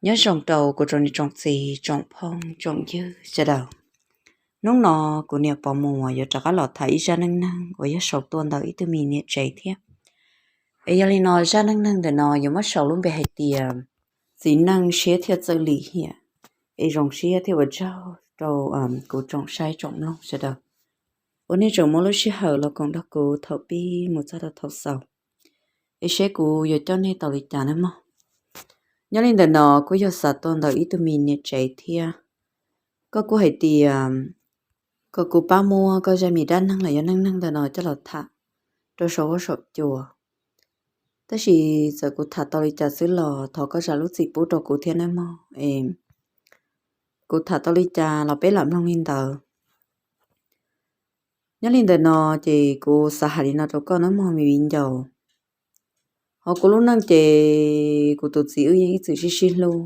Nyob zoo rau kuv tsoom niam tsoom txiv tsoom phooj tsoom ywg sawv daws. Hnub no kuv niam Pov Muas yuav rov qab los tham ib zaj neej neeg uas yog sau tuaj ntawm ib tug me niam tsev thiab. Es yog li no zaj neej neeg ntawm no yuav muab sau lub npe hais tias txiv neej siab thiaj txawj lim hiam. Es zoo siab thiab ua tsaug rau kuv tsoom saib tsoom mloog sawv daws uas nej tseem muab lub sij hawm los koom nrog kuv thaum pib mus txog rau thaum xaus, es seb kuv yuav coj nej tau li cas nawb mog. Nyob li ntawm no kuj yog xav tuaj ntawm ib tug me niam tsev thiab. Koj kuj hais tias kom kuv pab muab koj zaj me dab neeg los yog neej neeg ntawm no coj los tham rau saum huab saum cua. Tab sis txawm kuv tham tau li cas xwb los thov koj zam lub txim pub rau kuv thiab nawb mog. Es kuv tham tau li cas los peb lam mloog li ntawd. Nyob li ntawm no ces kuv xav hais li no rau koj nawb mog me viv ncaus. Hauv kuv lub neej ces kuv tus txiv wb yeej ib txwm sib sib hlub,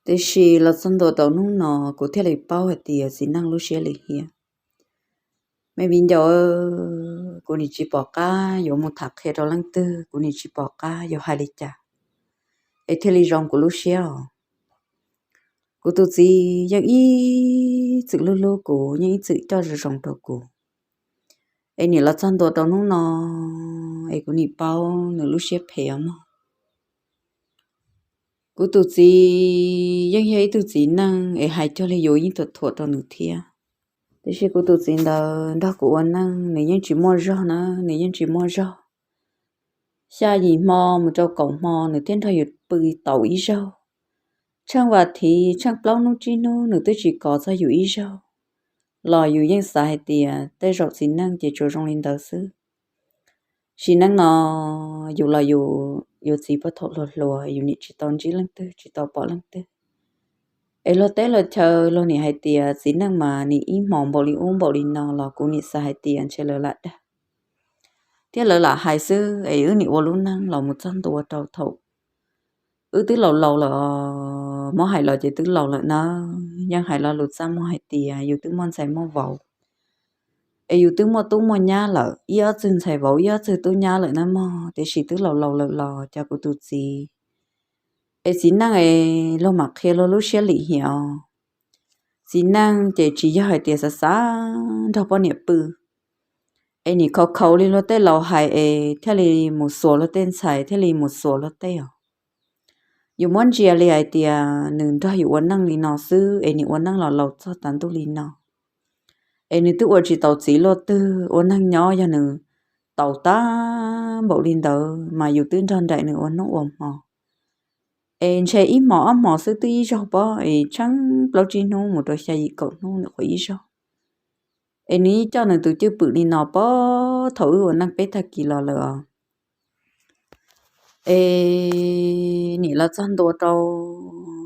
tiam sis los txog ntua rau hnub no kuv thiaj li paub hais tias txiv neej lub siab lim hiam. Me viv ncaus, kuv nim tsis pom qab yuav mus tham qhia rau leej twg, kuv nim tsis pom qab yuav hais li cas es thiaj li zoo kuv lub siab os. Kuv tus txiv yeej ib txwm hlub hlub kuv, yeej ib txwm coj zoo zoo rau kuv, es nim los txog ntua rau hnub no es kuv nim paub nws lub siab phem os mog. Kuv tus txiv yeej yog ib tug txiv neej es hais cuag li yus yeej thuam thuam rau nws thiab. Tiam sis kuv tus txiv ntawd nrog kuv ua neej nws yeej tsis muaj zog na, nws yeej tsis muaj zog. Xya yim hmo mus rau kaum hmo nws thiaj nrog yus pw tau ib zaug. Tsheej vas thiv tsheej plaub hnub tsib hnub nws twb tsis kov txog yus ib zaug, los yus yeej xav hais tias tej zaum txiv neej ces tsuas zoo li ntawd xwb. Sim neej no yus los yus yuav txiv puag thaum hluas hluas, yus nim tsis tau ntsib leej twg, tsis tau pom leej twg. Es luag teb luag chaw luag nim hais tias txiv neej mas nim ib hmos npaum li ub npaum li no los kuv nim xav hais tias ntshe lawv lam dag thiab lawv lam hais xwb. Es wb nim ua lub neej los mus txog ntua rau thaum wb twb laus laus lawm, muab hais los ces twb laus lawm na. Yeej hais lo lus txaj muag hais tias yus twb muaj ntxhais muaj vauv, es yus twb muaj tub muaj nyab lawm, ib ob txwg ntxhais vauv ib ob txwg tub nyab lawm na mog, tiam sis twb laus laus lawm los cas kuv tus txiv, es txiv neej es luag mam qhia luag lub siab lim hiam os. Txiv neej ces tsis yog hais tias xav xav nrog poj niam pw, es nim khaus khaus li luag tej laus hais es thiaj li mus xuas luag tej ntxhais, thiaj li mus xuas luag tej os. Yus muab ntsia li hais tias nws nrog yus ua neej li no xwb es nim ua neej los laus txog tas ntuj li no, es nws twb ua tsis taus txiv luaj twg, ua neeg nyob yog nws tau tag npaum li ntawd mas yus twb nrog nraim nws ua hnub ua hmo. Es ntshe ib hmos ob hmos xwb twb ib zaug pob, es tsheej plaub tsib hnub mus rau xya yim kaum hnub nws qhuav ib zaug. Es nws yeej coj nws tus cwj pwm li no pob thaum wb ua neej peb tag kis los lawm os. Es nim los txog ntua rau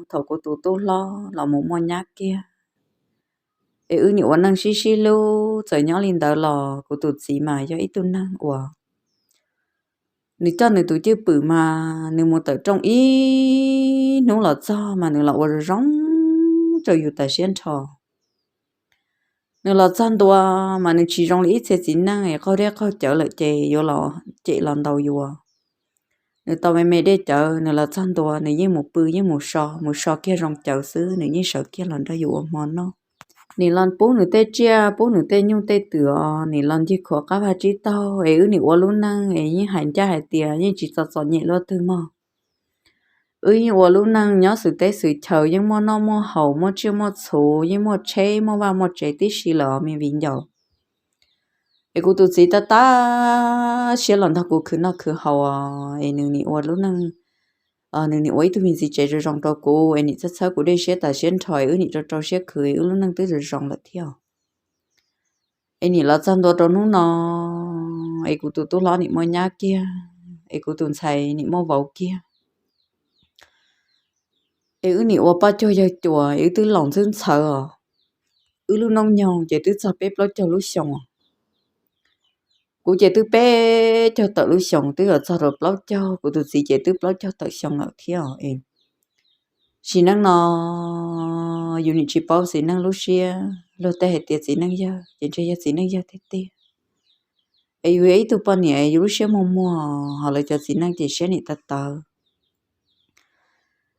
thaum kuv tus tub hlob los mus muaj nyab kiag, es wb nim ua neej sib sib hlub, txawm nyob li ntawd los kuv tus txiv mas yog ib tug neeg uas nws coj nws tus cwj pwm mas nws mus tawm rooj ib hnub los txog mas nws los ua zoo zoo rau yus tas siab nrho. Nws los txog ntua mas nws tsis zoo li ib txhia txiv neej es qaug dej qaug cawv lawm ces yuav los cem los ntaus yus. Nws tau me me dej cawv, nws los txog ntua nws yeej mus pw yeej mus so, mus so kiag zoo cawv xwb nws yeej sawv kiag los nrog yus ua hmo noj. Nim los pub nws tej tsiaj, pub nws tej nyuj tej twm os, nim los ncig khuav qab vaj tsib taug, es wb nim ua lub neej es yeej hais ncaj hais tias yeej tsis txom txom nyem luaj twg mog. Wb yeej ua lub neej nyob xwm teb xwm chaw, yeej muaj noj muaj haus, muaj tsiaj muaj txhu, yeej muaj tsheb muaj vaj muaj tsev tib si lawm os me viv ncaus. Es kuv tus txiv tab tab siab los nrog kuv khwv noj khwv haus, es nws nim ua lub neej, nws nim ua ib tug me ntxhais tsev zoo zoo rau kuv, es nim txhawb txhawb kuv dej siab tas siab nrho, es wb nim rau rau siab khwv, wb lub neej twb zoo zoo lawm thiab. Es nim los txog ntua rau hnub no, es kuv tus tub hlob nim muaj nyab kiag, es kuv tus ntxhais nim muaj vauv kiag. Es wb nim ua poj cuag yawg cuas, es wb twb laus ntxhwb ntxhawv os. Wb lub noob nyoog ces twb txog peb plaub caug lub xyoo os. Kuv ces twb peb caug tawm lub xyoo, twb yuav txog rau plaub caug, kuv tus txiv ces twb plaub caug tawm xyoo lawm thiab os. Sim neej no yus nim tsis paub txiv neej lub siab, luag tej hais tias txiv neej yawg ces ntshe yog txiv neej yawg tiag tiag. Es yus yog ib tug poj niam yus lub siab muag muag, ho lawv cov txiv neej ces siab nim tawv tawv.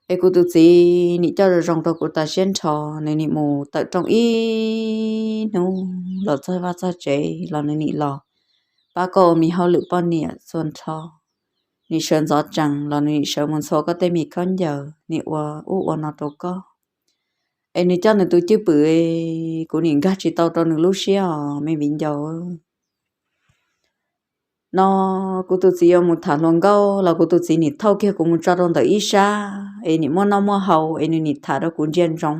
Es kuv tus txiv nim coj zoo zoo rau kuv tas siab nrho, nws nim mus tawm rooj ib hnub los txog vaj txog tsev los nws nim los pab koj ua me hauj lwm poj niam txhua nrho. Nim sawv ntxov tsees los nws nim sawv mus ntxhua koj tej me khaub ncaws, nim ua ub ua no rau koj. Es nws coj nws tus cwj pwm, kuv nim nkag tsis tau rau nws lub siab os me viv ncaus. No kuv tus txiv yuav mus tham hluas nkauj los kuv tus txiv nim thauj kiag kuv mus tso rau ntawm ib sab es nim muaj noj muaj haus es nws nim tham rau kuv ntsia ntsoov.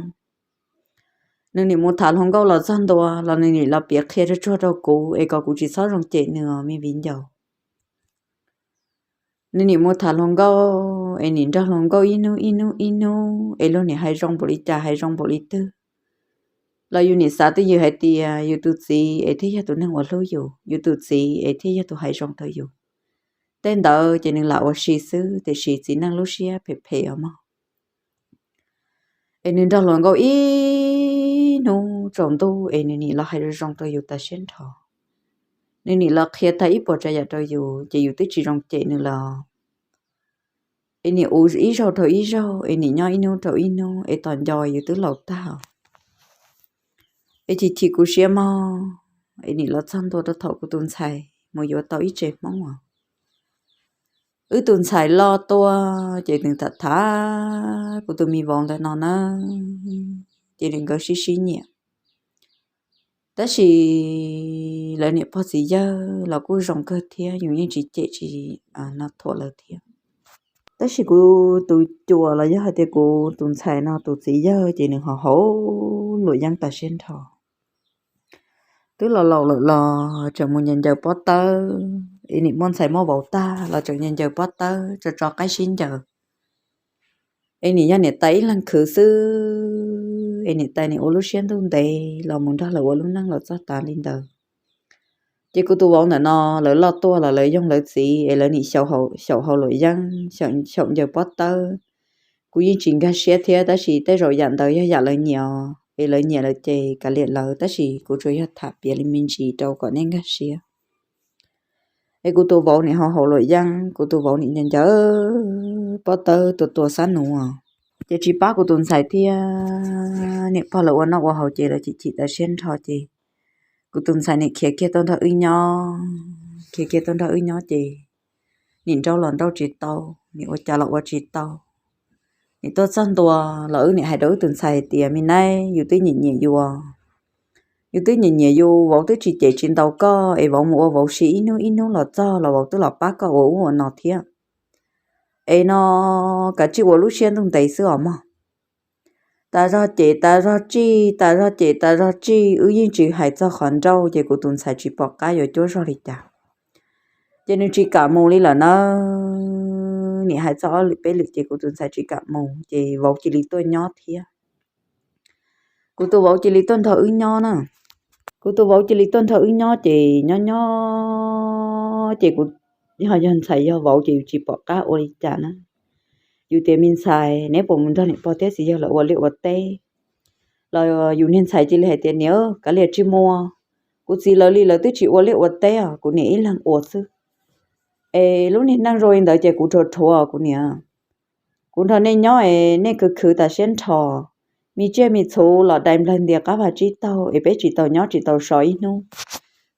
Nws nim mus tham hluas nkauj los txog ntua los nws nim los piav qhia tsuag tsuag rau kuv es kom kuv tsis txhob zoo cem nws os me viv ncaus. Nws nim mus tham hluas nkauj es nim nrog hluas nkauj ib hnub ib hnub ib hnub es luag nim hais zoo npaum li cas hais zoo npaum li twg los yus nim xav twj ywm hais tias yus tus txiv es thiaj yog tus neeg uas hlub yus, yus tus txiv es thiaj yog tus hais zoo rau yus. Tej ntawd ces nws lam ua si xwb tiam sis txiv neej lub siab phem phem os mog. Es nws nrog hluas nkauj ib hnub tsaus ntuj es nws nim los hais zoo zoo rau yus tas siab nrho. Nws nim los qhia tag ib puas tsav yam rau yus ces yus twb tsis zoo cem nws lawm. Es nim ua ib zaug rau ib zaug es nim nyob ib hnub rau ib hnub es tom nco yus twb laus tag. Es chim chim kuv siab mog, es nim los txog ntua rau thaum kuv tus ntxhais mus yuav tau ib tsev Hmoob os. Wb tus ntxhais loj tuaj ces nws tham tham kuv tus me vauv ntawm no na, ces nws nkawd sib sib nyiam. Tab sis lawv niam pog txiv yawg los kuj zoo kawg thiab, yus yeej tsis cem tsis thuam lawv thiab. Tab sis kuv tus cuas los yog hais tias kuv tus ntxhais no tus txiv yawg ces nws ho haus luam yeeb tas siab nrho. Twb los laus lawm los tseem mus ncaws ncaws pob tawb, es nim muaj ntxhais muaj vauv tag los tseem ncaws ncaws pob tawb tso tso qaib sib ncaws. Es nim yog niam tais ib leeg khwv xwb, es niam tais nim ua lub siab ntuj ntev los mus nrog lawv ua lub neej los txog tas li ntawd. Ces kuv tus vauv ntawm no lawv loj tuaj los lawv yoog lawv txiv es lawv nim xyaum haus luam yeeb, xyaum ncaws pob tawb. Kuv yeej tsis nkag siab thiab tab sis tej zaum yam ntawd yog yam lawv nyiam os, es lawv nyiam lawm ces kav liam lawv tab sis kuv tsuas yog tham piav li me ntsis rau kom nej nkag siab. Es kuv tus vauv nim haus haus luam yeeb, kuv tus vauv nim ncaws ncaws pob tawb tua tua xab nus, ces tsis pab kuv tus ntxhais thiab. Niam pog lawv ua noj ua haus ces lawv chim chim tas siab nrho ces kuv tus ntxhais nim khiav kiag tuaj nrog wb nyob, khiav kiag tuaj nrog wb nyob ces nim nrauj los nrauj tsis tau, nim ua cas los ua tsis tau. Nim tuaj txog ntua los wb nim hais rau wb tus ntxhais hais tias me nab, yus twb nyiam nyiam yus, yus twb nyiam nyiam yus, vauv twb tsis cem tsis ntaus koj es vauv mus ua vauv si ib hnub ib hnub los txog los vauv twb los pab koj ua ub ua no thiab. Es no kav tsij ua lub siab ntuj ntev xwb os mog. Tas zog cem tas zog tsij, tas zog cem tas zog tsij, wb yeej tsis hais txog qhov nrauj ces kuv tus ntxhais tsis pom qab yuav cuab zog li cas. Ces nws tsis kam mus li lawm na. Nim hais txog ob lwm peb lwm ces kuv tus ntxhais tsis kam mus ces vauv cia li tuaj nyob thiab. Kuv tus vauv cia li tuaj nrog wb nyob na. Kuv tus vauv cia li tuaj nrog wb nyob ces nyob nyob ces kuv, yog ntxhais yog vauv ces yus tsis pom qab ua li cas na. Yus tias me ntxhais, neb puas mus nrog niam pog thiab txiv yawg lawv ua liaj ua teb? Los yus niag ntxhais cia li hais tias niam, kav liam tsis mus, kuv txiv lawv li lawv twb tsis ua liaj ua teb os, kuv niam ib leeg ua xwb. Es lub niag neej zoo li ntawd ces kuv rhuav rhuav kuv niam. Kuv nrog nej nyob es nej khwv khwv tas siab nrho, me tsiaj me txhu los dai nplawg ntias qab vag tsib taug es peb tsis tau nyob tsis tau so ib hnub.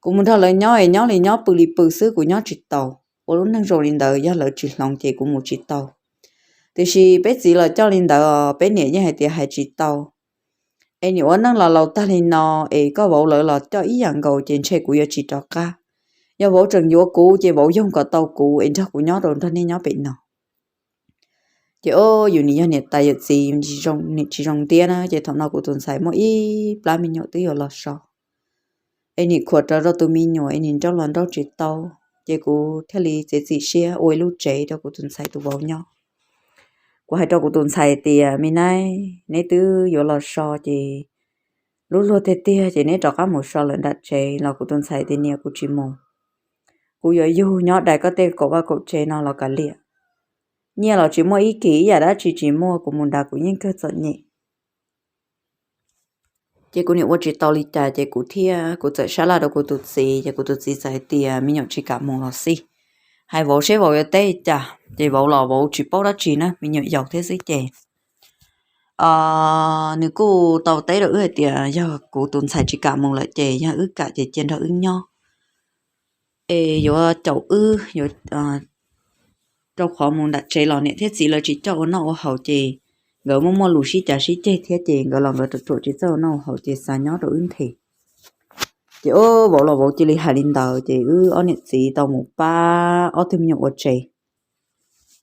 Kuv mus nrog lawv nyob es nyob li nyob pw li pw xwb, kuv nyob tsis tau. Ua lub neej zoo li ntawd yog lawv tsis hloov ces kuv mus tsis tau. Tiam sis peb txiv los coj li ntawd, peb niam yeej hais tias hais tsis tau. Es nim ua neej los laus tag li no, es koj vauv lawv los coj ib yam nkaus ces ntshe kuv yuav tsis rov qab. Yog vauv tseem yuav kuv ces vauv yoog kom tau kuv es nrog kuv nyob rau nrog nej nyob pem no. Ces o, yus nim yog niam tais yawm txiv, nim tsis zoo ntiab na, ces thaum no kuv tus ntxhais muaj ib plab me nyuam twb yuav los so. Es nim khuam rawv rau tus me nyuam es nim nrauj los nrauj tsis tau, ces kuv thiaj li txiav txim siab ua ib lub tsev rau kuv tus ntxhais tus vauv nyob. Kuv hais rau kuv tus ntxhais tias me nab, neb twb yuav los so ces lub luag tiag tiag ces neb rov qab mus so lawm nram tsev. Los kuv tus ntxhais tias niam, kuv tsis mus, kuv yuav yug nyob dai koj tej kaum vaj kaum tsev no los kav liam. Nyiaj los tsis muaj ib kis, ib yam dab tsi tsis muaj, kuv mus nrad kuv yeej kawg txom nyem. Ces kuv nim ua tsis tau li cas ces kuv thiaj, kuv txawm sab laj rau kuv tus txiv, ces kuv tus txiv txawm hais tias me nyuam tsis kam mus los xij, hais vauv seb vauv yuav teb cas, ces vauv los vauv tsis paub dab tsi na, me nyuam yaus thiab xwb ces nws kuj tau teb rau wb hais tias yog kuv tus ntxhais tsis kam mus lawm ces yog wb kam ces cia nrog wb nyob, es yuav caum wb, rau qhov mus nram tsev los niam thiab txiv lawv tsis coj ua noj ua haus ces nkawd muaj muaj lus sib cav sib ceg thiab ces nkawd los nkawd ruam ruam tsis txawj ua noj ua haus ces xav nyob rau wb nthe. Ces vauv los vauv cia li hais li ntawd ces wb ob niam txiv tau mus pab ob tug me nyuam ua tsev.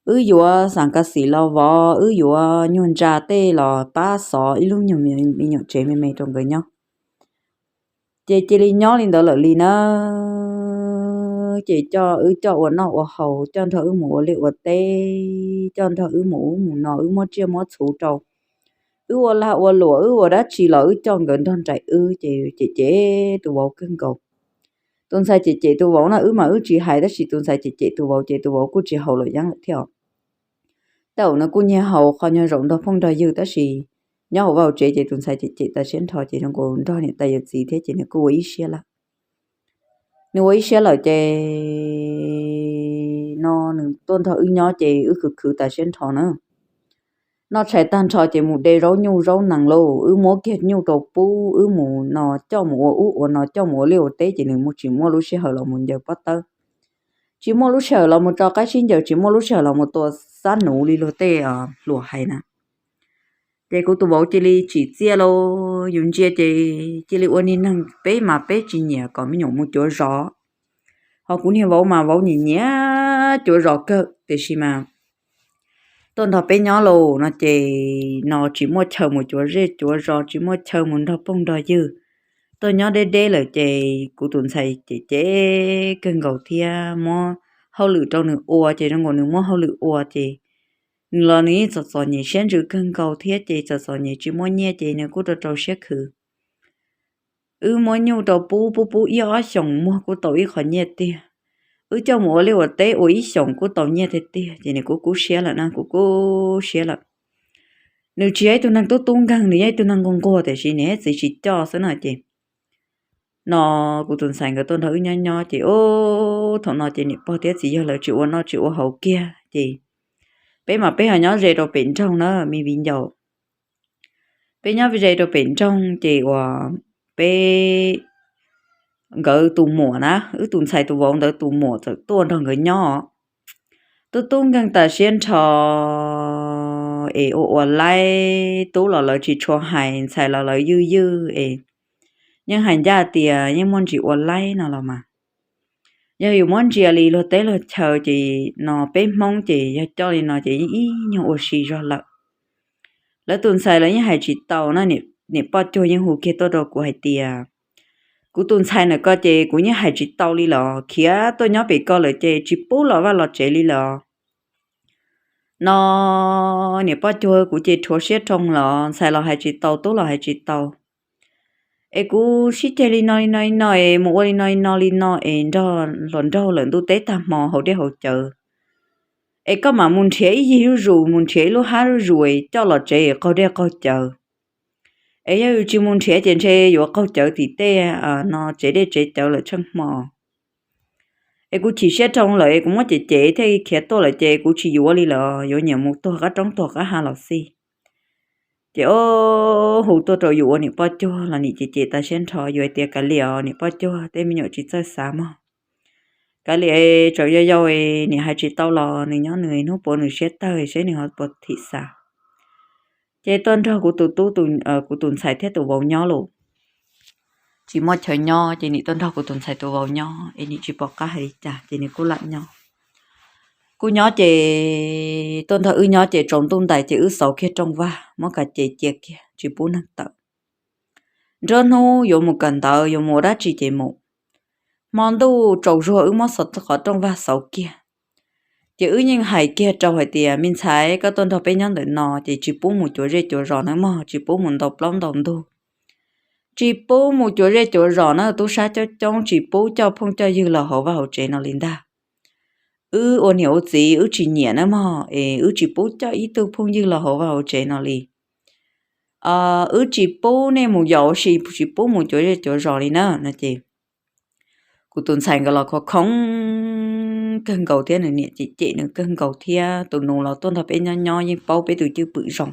Wb yuav xam kas xim los vov, wb yuav nyuag ntsa tej los pab xov ib lub nyuag me nyuam tsev me me rau nkawd nyob. Ces cia li nyob li ntawd lawm li na, ces coj wb coj ua noj ua haus, coj nrog wb mus ua liaj ua teb, coj nrog wb mus ub mus no, wb muab tsiaj muab txhuv rau, wb ua lag ua luam, wb ua dab tsi los wb coj nkawd nrog nraim wb ces cem cem tus vauv kawg nkaus. Tus ntxhais cem cem tus vauv no wb mas wb tsis hais tab sis tus ntxhais cem cem tus vauv ces tus vauv kuj tsis haus luam yeeb lawm thiab. Tej zaum nws kuj nyiag haus qhov nyuag zaum nrog phooj nrog ywg tab sis nyob hauv vaj hauv tsev ces tus ntxhais cem cem tas siab nrho ces zoo nkaus nrog niam tais yawm txiv thiab ces nws kuj ua ib siab lawm. Nws ua ib siab lawm ces no nws tuaj nrog wb nyob ces wb khwv khwv tas siab nrho na. Noj tshais tag nrho ces mus de zaub nyuj zaub nees lauj, wb muab kiag nyuj rau pub, wb mus no coj mus ua ub ua no coj mus ua liaj ua teb ces nws tsis muaj lub sij hawm los mus ncaws pob tawb, tsis muaj lub sij hawm los mus tso qaib sib ncaws, tsis muaj lub sij hawm los mus tua xab nuv li luag tej hluas hais na. Ces kuv tus vauv cia li tsim txiaj lauj, yus ntsia ces cia li ua niag neeg peb mas peb tsis nyiam kom me nyuam mus cuav zos. Ho kuv niag vauv mas vauv nyiam nyiam cuav zos kawg tiam sis mas tuaj nrog peb nyob lauj no ces no tsis muaj chaw mus cuav zej cuav zos, tsis muaj chaw mus nrog phooj nrog ywg, tuaj nyob deb deb lawm ces kuv tus ntxhais cem cem kawg nkaus thiab muab hauj lwm rau nws ua ces zoo nkaus nws muab hauj lwm ua ces nws los nws yeej txom txom nyem siab ntsws kawg nkaus thiab ces txom txom nyem tsis muaj nyiaj ces nws kuj rau rau siab khwv. Wb muab nyuj rau pub pub pub ib ob xyoos muag kuj tau ib qho nyiaj tiag. Wb coj mus ua liaj ua teb ua ib xyoos kuj tau nyiaj tiag tiag ces nws kuj kub siab lawm na, kuj kub siab lawm. Nws tsis yog ib tug neeg tub tub nkeeg, nws yog ib tug neeg nquag nquag tiam sis niam txiv tsis coj xwb na ces no kuv tus ntxhais nkawd tuaj nrog wb nyob nyob ces thaum no ces niam pog thiab txiv yawg lawv tsis ua noj tsis ua haus kiag ces peb mas peb ho nyob ze rau pem nroog na me viv ncaus. Peb nyob ze rau pem nroog ces uas peb, nkawd tus muam na, wb tus ntxhais tus vauv ntawd tus muam txawm tuaj nrog nkawd nyob. Tub tub nkeeg tas siab nrho es ua ua laib, tub los lawv tsis tshua hais, ntxhais los lawv ywj ywj es yeej hais ncaj tias yeej muaj ntsis ua laib no los mas. Yog yus muab ntsia li luag teb luag chaw ces no peb Hmoob ces yog coj li no ces yeej ib nyuag ua si zog lawm. Lawv tus ntxhais lawv yeej hais tsis tau na, niam poj cuag yeej hu kiag tuaj rau kuv hais tias kuv tus ntxhais ntawm ko ces kuv yeej hais tsis tau li los khiav tuaj nyob pem ko lawm ces tsis pub los vaj los tsev li los no niam poj cuag kuv ces rhuav siab roo los ntxhais los hais tsis tau tub los hais tsis tau. Es kuv sib ceg li no li no li no es mus ua li no li no li no es nrog hluas nraug lawm ntuj teb tag hmo haus dej haus cawv. Es koj mam mus nrhiav ib yig zuj zus, mus nrhiav ib lub hab zuj zus es coj los tsev qaug dej qaug cawv. Es yog yus tsis mus nrhiav ces ntshe yuav qaug cawv tim tej no tsev dej tsev cawv lawm tsheej hmo. Es kuv chim siab roo lawm es kuv muab cem cem thiaj khiav tuaj lawm ces kuv tsis yuav li lawm, yuav nyiam mus tuag qab roob tuag qab hav los xij. Ces o, hu tuaj rau yus ua niam poj cuag los nim cem cem tas siab nrho, yus hais tias kav liam os niam poj cuag, tej me nyuam tsis txawj xav mog. Kav liam, tseem yau yau, nim hais tsis tau los nws nyob nws, hnub puav nws siab tawg seb nws ho puas thim xav. Ces tuaj nrog kuv tus tub, kuv tus ntxhais thiab tus vauv nyob lawm. Tsis muaj chaw nyob ces nim tuaj nrog kuv tus ntxhais tus vauv nyob es nim tsis pom qab hais li cas ces nws kuj lam nyob. Kuj nyob ces tuaj nrog wb nyob ces tsaus ntuj ntais ces wb xauv kiag rooj vag muab kav ces cia kiag tsis pub neeg tawm. Nruab hnub yuav mus kawm ntawv yuav mus ua dab tsi ces mus. Hmo ntuj tsaus zuag wb muab qhov rooj vag xauv kiag. Ces wb yeej hais kiag rau hais tias me ntxhais, koj tuaj nrog peb nyob ntawm no ces tsis pub mus cuav zej cuav zos nawb mog, tsis pub mus ntaus plaub ntaus ntug, tsis pub mus cuav zej cuav zos na, tub sab coob coob, tsis pub coj phooj coj ywg los hauv vaj hauv tsev no li ntag. Wb ua niam ua txiv wb tsis nyiam nawb mog, es wb tsis pub coj ib tug phooj ywg los hauv vaj hauv tsev no li. Wb tsis pub nej mus yos ua si, tsis pub mus cuav zej cuav zos li na no ces kuv tus ntxhais nkawd los khov khoov kawg nkaus thiab nws niam cem cem nws kawg nkaus thiab. Tus nus los tuaj nrog peb nyob nyob yeej paub peb tus cwj pwm zoo,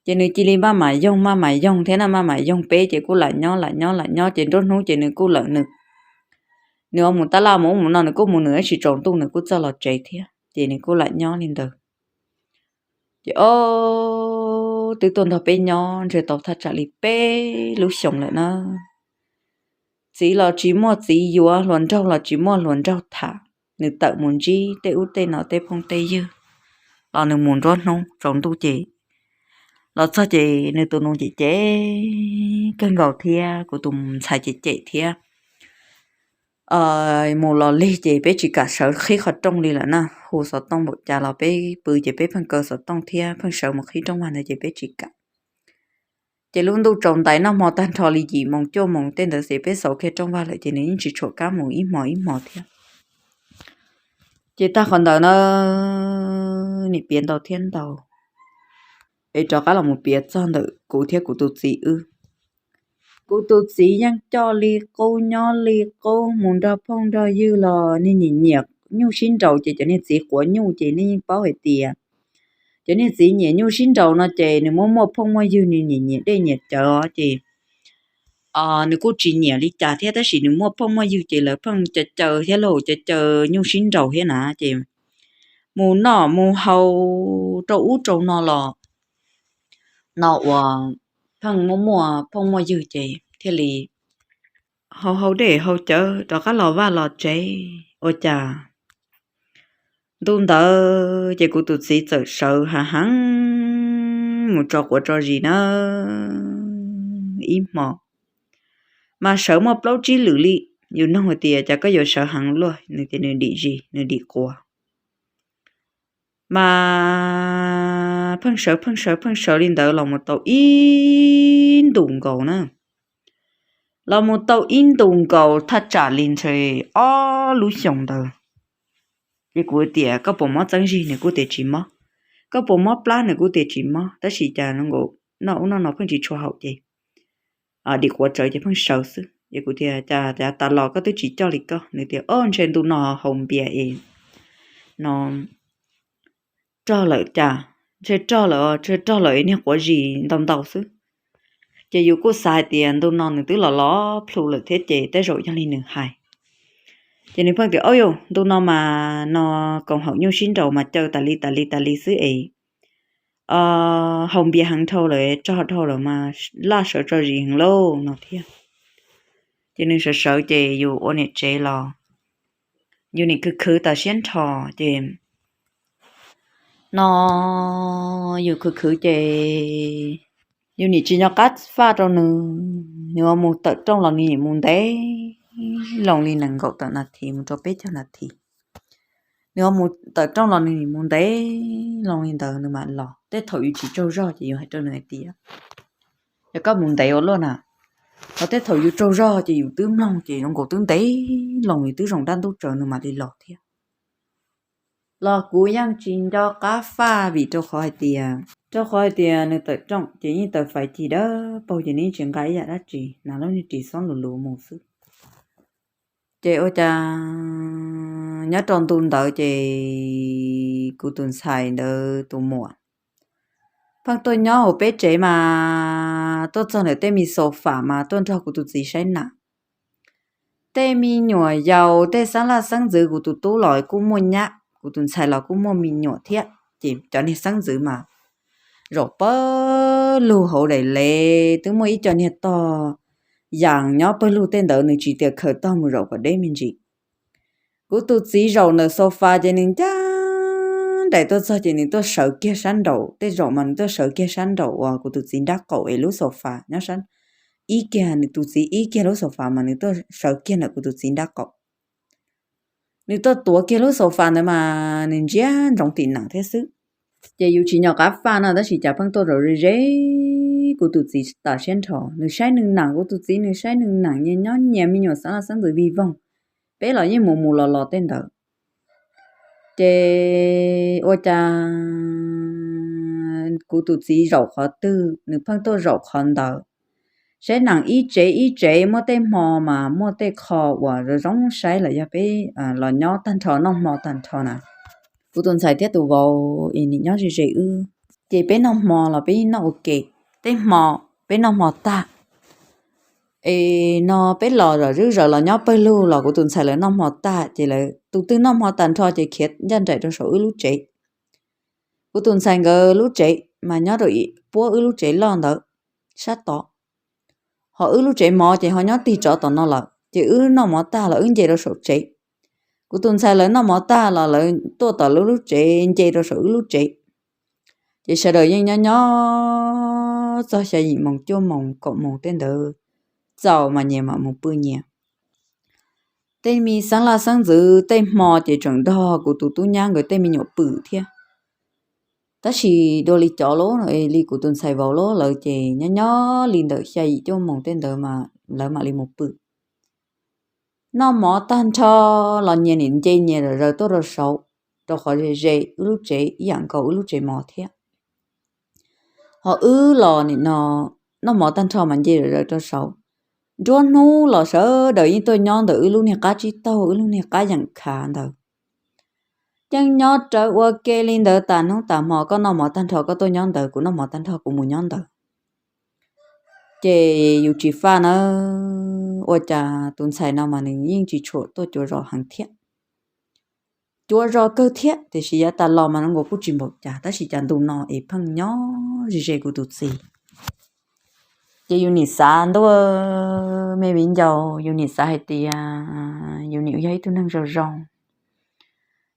ces nws cia li maj mam yoog maj mam yoog thiab na, maj mam yoog peb ces kuj lam nyob lam nyob lam nyob ces nruab hnub ces nws kuj lawm nws, nws ua mus tab laj mus ub mus no, nws kuj mus nws ib tsis tsaus ntuj nws kuj txawj los tsev thiab ces nws kuj lam nyob li ntawd. Ces o, twb tuaj nrog peb nyob ntshe tau thaj tsam li peb lub xyoos lawm na. Txiv los tsis muaj txiv yuav, hluas nraug los tsis muaj hluas nraug tham, nws tawm mus ntsib tej ub tej no tej phooj tej ywg los nws mus nruab hnub tsaus ntuj ces los txog ces nws tus nus cem cem kawg nkaus thiab kuv tus ntxhais cem cem thiab. Mus los lig ces peb tsis kam sawv qhib qhov rooj li lawm na, hu xov tooj npaum cas los peb pw ces peb pheej kaw xov tooj thiab pheej sawv mus qhib rooj vag ntawd ces peb tsis kam. Ces lub ntuj tsaus ntais noj hmo tag nrho li yim moos cuaj moos tej ntawd xwb peb xauv kiag rooj vag lawm ces nws yeej tsis tshuam kab mus ib hmos ib hmos thiab. Ces tag qhov ntawd na, nim piav ntau thiab ntau, es rov qab los mus piav txog ntawm kuv thiab kuv tus txiv wb. Kuv tus txiv yeej coj li qub nyob li qub, mus nrog phooj nrog ywg los niag nyiam nyiam nyuj sib nraus ces cov niag txiv quav nyuj ces nej yeej paub hais tias cov niag txiv nyiam nyuj sib nraus no ces nws muaj muaj phooj muaj ywg nws nyiam nyiam dej nyiam cawv ces nws kuj tsis nyiam li cas thiab tab sis nws muaj phooj muaj ywg ces lawv pheej caw caw thiab lauj, caw caw nyuj sib nraus thiab na ces mus noj mus haus rau ub rau no los no uas pheej muaj muaj phooj muaj ywg ces thiaj li haus haus dej haus cawv rov qab los vaj los tsev ua cas ntu ntawd ces kuv tus txiv txawm sawv hav heev mus tso quav tso zis na ib hmo mas sawv muaj plaub tsib lwm li. Yus nug hais tias cas koj yuav sawv heev luaj, nws tias nws dim zis nws dim quav. Mas pheej sawv pheej sawv pheej sawv li ntawd los mus tau ib ntus nkaus na, los mus tau ib ntus nkaus thaj tsam li ntshe ob lub xyoos ntawd. Ces kuv tias koj puas mob txeeb zig, nws kuj tias tsis mob. Koj puas mob plab, nws kuj tias tsis mob, tab sis cas nkaus noj ub noj no pheej tsis tshua haum ces dim quav tsawv ces pheej sawv xwb. Ces kuv tias cas tas los koj twb tsis coj li koj, nws tias o ntshe ntu no haus npias es no rog lawm cas, ntshe rog lawm, ntshe rog lawm es niag quav zis ntau ntau xwb. Ces yus kuj xav hais tias ntu no nws twb los los plhu lawm thiab ces tej zaum yog li nws hais. Ces nws pheej tias o yus ntu no mas no koom haum nyuj sib nraus mas caw tas li tas li tas li xwb es haus npias heev dhau lawm, rog dhau lawm mas laj sawv tso zis heev lauj no thiab. Ces nws sawv sawv ces yus ua niam tsev los yus nim khwv khwv tas siab nrho ces no yus khwv khwv ces yus nim tsis nco qab faj rau nws, nws ua mus tawm rooj los nws nim mus ntev loo li nees nkaum tawm nas this mus rau peb caug nas this. Nws ua mus tawm rooj los nws nim mus ntev loo li ntawd nws mam los. Tej thaum yus tsis tsaug zog ces yus hais rau nws hais tias yog koj mus ntev ua luaj na, ho tej thaum yus tsaug zog ces yus twb mloog ces zoo nkaus twb ntev loo yus twb zoo dab ntub tsawv nws mam li los thiab. Los kuv yeej tsis nco qab faj vim rau qhov hais tias, rau qhov hais tias nws tawm rooj ces yeej tawm faiv cig dawb paug ces nws yeej tsis nqa ib yam dab tsi, hnav lub niag ris xob lus lus mus xwb. Ces ua cas nyob rau ntu ntawd ces kuv tus ntxhais ntawd tus muam pheej tuaj nyob hauv peb tsev mas tuaj txog ntawm tej me xaus fam mas tuaj nrog kuv tus txiv saib nam. Tej me nyuam yaus tej xeeb laj xeeb ntxwv kuv tus tub los kuj muaj nyab, kuv tus ntxhais los kuj muaj me nyuam thiab ces cov niag xeeb ntxwv mas zaum pawg lug hauv daim lev twb muaj ib co niag tog yas nyob pawg lug tej ntawd nws tsis tias khaws tog mus zaum kom deb me ntsis. Kuv tus txiv zaum ntawm xaus fam ces nws ncaj nraim tuaj txog ces nws tuaj sawv kiag sab nraum, tej zaum mas nws tuaj sawv kiag sab nraum uas kuv tus txiv nrab qaum es lub xaus fam nyob sab ib kiag, nws tus txiv ib kiag lub xaus fam mas nws tuaj sawv kiag ntawm kuv tus txiv nrab qaum. Nws tuaj tuav kiag lub xaus fam ntawd mas nws ntsia ntsoov tim nam thiab xwb. Ces yus tsis nco qab faj no tab sis cas pheej tuaj zaum ze ze kuv tus txiv tas siab nrho, nws saib nws nam, kuv tus txiv nws saib nws nam, nyias nyob nyias me nyuam xeeb laj xeeb ntxwv vig voog, peb los yeej mus mus los los tej ntawd. Ces ua cas kuv tus txiv zaum qhov twg nws pheej tuaj zaum qhov ntawd. Saib nees ib tsev ib tsev muaj tej hmo mas muaj tej qho uas zoo zoo saib los yog peb los nyob tag nrho noj hmo tag nrho na. Kuv tus ntxhais thiab tus vauv es nim nyob ze ze wb, ces peb noj hmo los peb noj ua ke. Tej hmo peb noj hmo tag es no peb los zom zeb zaws los nyob pawg lug los kuv tus ntxhais lawv noj hmo tag ces lawv tus twg noj hmo tag nrho ces khiav ncaj nraim rau saum wb lub tsev. Kuv tus ntxhais nkawd lub tsev mas nyob rau puab wb lub tsev loj ntawd sab tod. Ho wb lub tsev mov ces ho nyob tig rov tom no lawm ces wb noj mov tag los wb nce rau saum tsev. Kuv tus ntxhais lawv noj mov tag los lawv tuaj tom lub lub tsev nce rau saum wb lub tsev. Ces sawv daws yeej nyob nyob txog xya yim moos cuaj moos kaum moos tej ntawd txaus mas nyias mam mus pw nyias. Tej me xeeb laj xeeb ntxwv tej hmo ces tseem nrog kuv tus tub nyab nkawd tej me nyuam pw thiab. Tab sis dua li cov lub, li kuv tus ntxhais vauv lub lawv ces nyob nyob li ntawm xya yim cuaj moos tej ntawd lawv mam li mus pw. Noj mov tag nrho los nyias nim nce nyias zom zaws tuaj rau saud, rau qhov ze ze wb lub tsev ib yam nkaus wb lub tsev mov thiab. Ho wb los nim no noj mov tag nrho mas nce zom zaws rau saud. Nruab hnub los sawv daws yeej tuaj nyob ntawm wb lub niag qab tsib taug, wb lub niag qab yeem khav ntawd. Yeej nyob rawv ua ke li ntawd tas hnub tas hmo, koj noj mov tag nrho koj tuaj nyob ntawd, kuv noj mov tag nrho kuv mus nyob ntawd. Ces yus tsis faj na, ua cas tus ntxhais no mas nws yeej tsis tshua tuaj cuav zos heev thiab. Cuav zos kawg thiab tiam sis yav tas los mas zoo nkaus kuj tsis npaum cas, tab sis cas ntu no es pheej nyob ze ze kuv tus txiv. Ces yus nim xav ntuj me viv ncaus, yus nim xav hais tias yus nim yog ib tug neeg zoo zoo,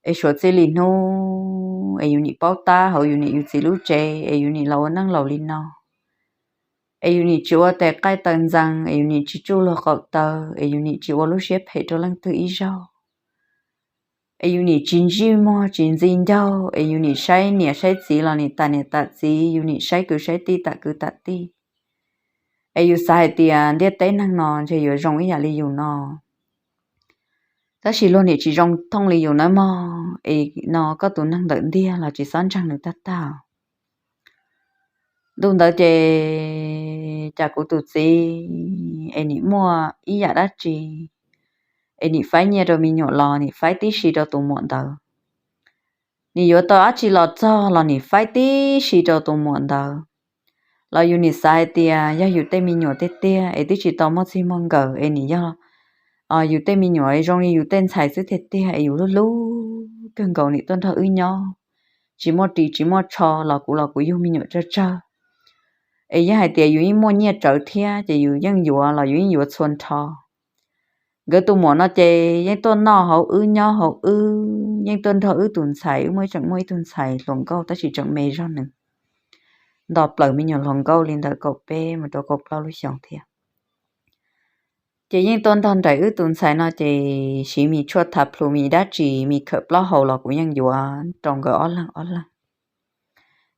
es suav txij li hnub es yus nim paub tab hauv yus niam yus txiv lub tsev es yus nim los ua neej laus li no, es yus nim tsis ua tes qaij taw ntxees, es yus nim tsis tsuj luag qaum taw, es yus nim tsis ua lub siab phem rau leej twg ib zaug, es yus nim tsis ntsij muag tsis ntxi ncaug, es yus nim saib niam saib txiv los nim tam niam tam txiv, yus nim saib kwv saib tij tam kwv tam tij. Es yus xav hais tias ntiaj teb neeg no ntshe yuav zoo ib yam li yus no. Tab sis luag nim tsis zoo thooj li yus nawb mog, es no koj tus neeg ntawm ntiag los tsis txhob ntseeg nws tag tag. Ntu ntawd ces cas kuv tus txiv es nim muaj ib yam dab tsi, es nim faib nyiaj rau me nyuam los nim faib tib si rau tus muam ntawd. Nim yuav tau dab tsi los txog los nim faib tib si rau tus muam ntawd. Los yus nim xav hais tias yog yus tej me nyuam tiag tiag es twb tsis tau muaj txij muaj nkawm es nim yog yus tej me nyuam zoo li yus tej ntxhais xwb tiag tiag es yus hlub hlub kawg nkaus nim tuaj nrog wb nyob, tsis muaj ris tsis muaj tsho los kuv los kuv yug me nyuam tsawg tsawg. Es yeej hais tias yus yeej muaj nyiaj tsawv thiab ces yus yeej yuav los yus yeej yuav txhua nrho. Nkawd tus muam no ces yeej tuaj noj hauv wb nyob hauv wb, yeej tuaj nrog wb tus ntxhais, wb muaj tseem muaj ib tug ntxhais hluas nkauj tab sis tseem me zog nws, nto plaws me nyuam hluas nkauj li ntawm kaum peb mus rau kaum plaub lub xyoos thiab. Ces yeej tuaj nrog nraim wb tus ntxhais no ces siv me tshuaj thav plhu me dab tsi me khawm plaub hau los kuv yeej yuav rau nkawd ob leeg ob leeg.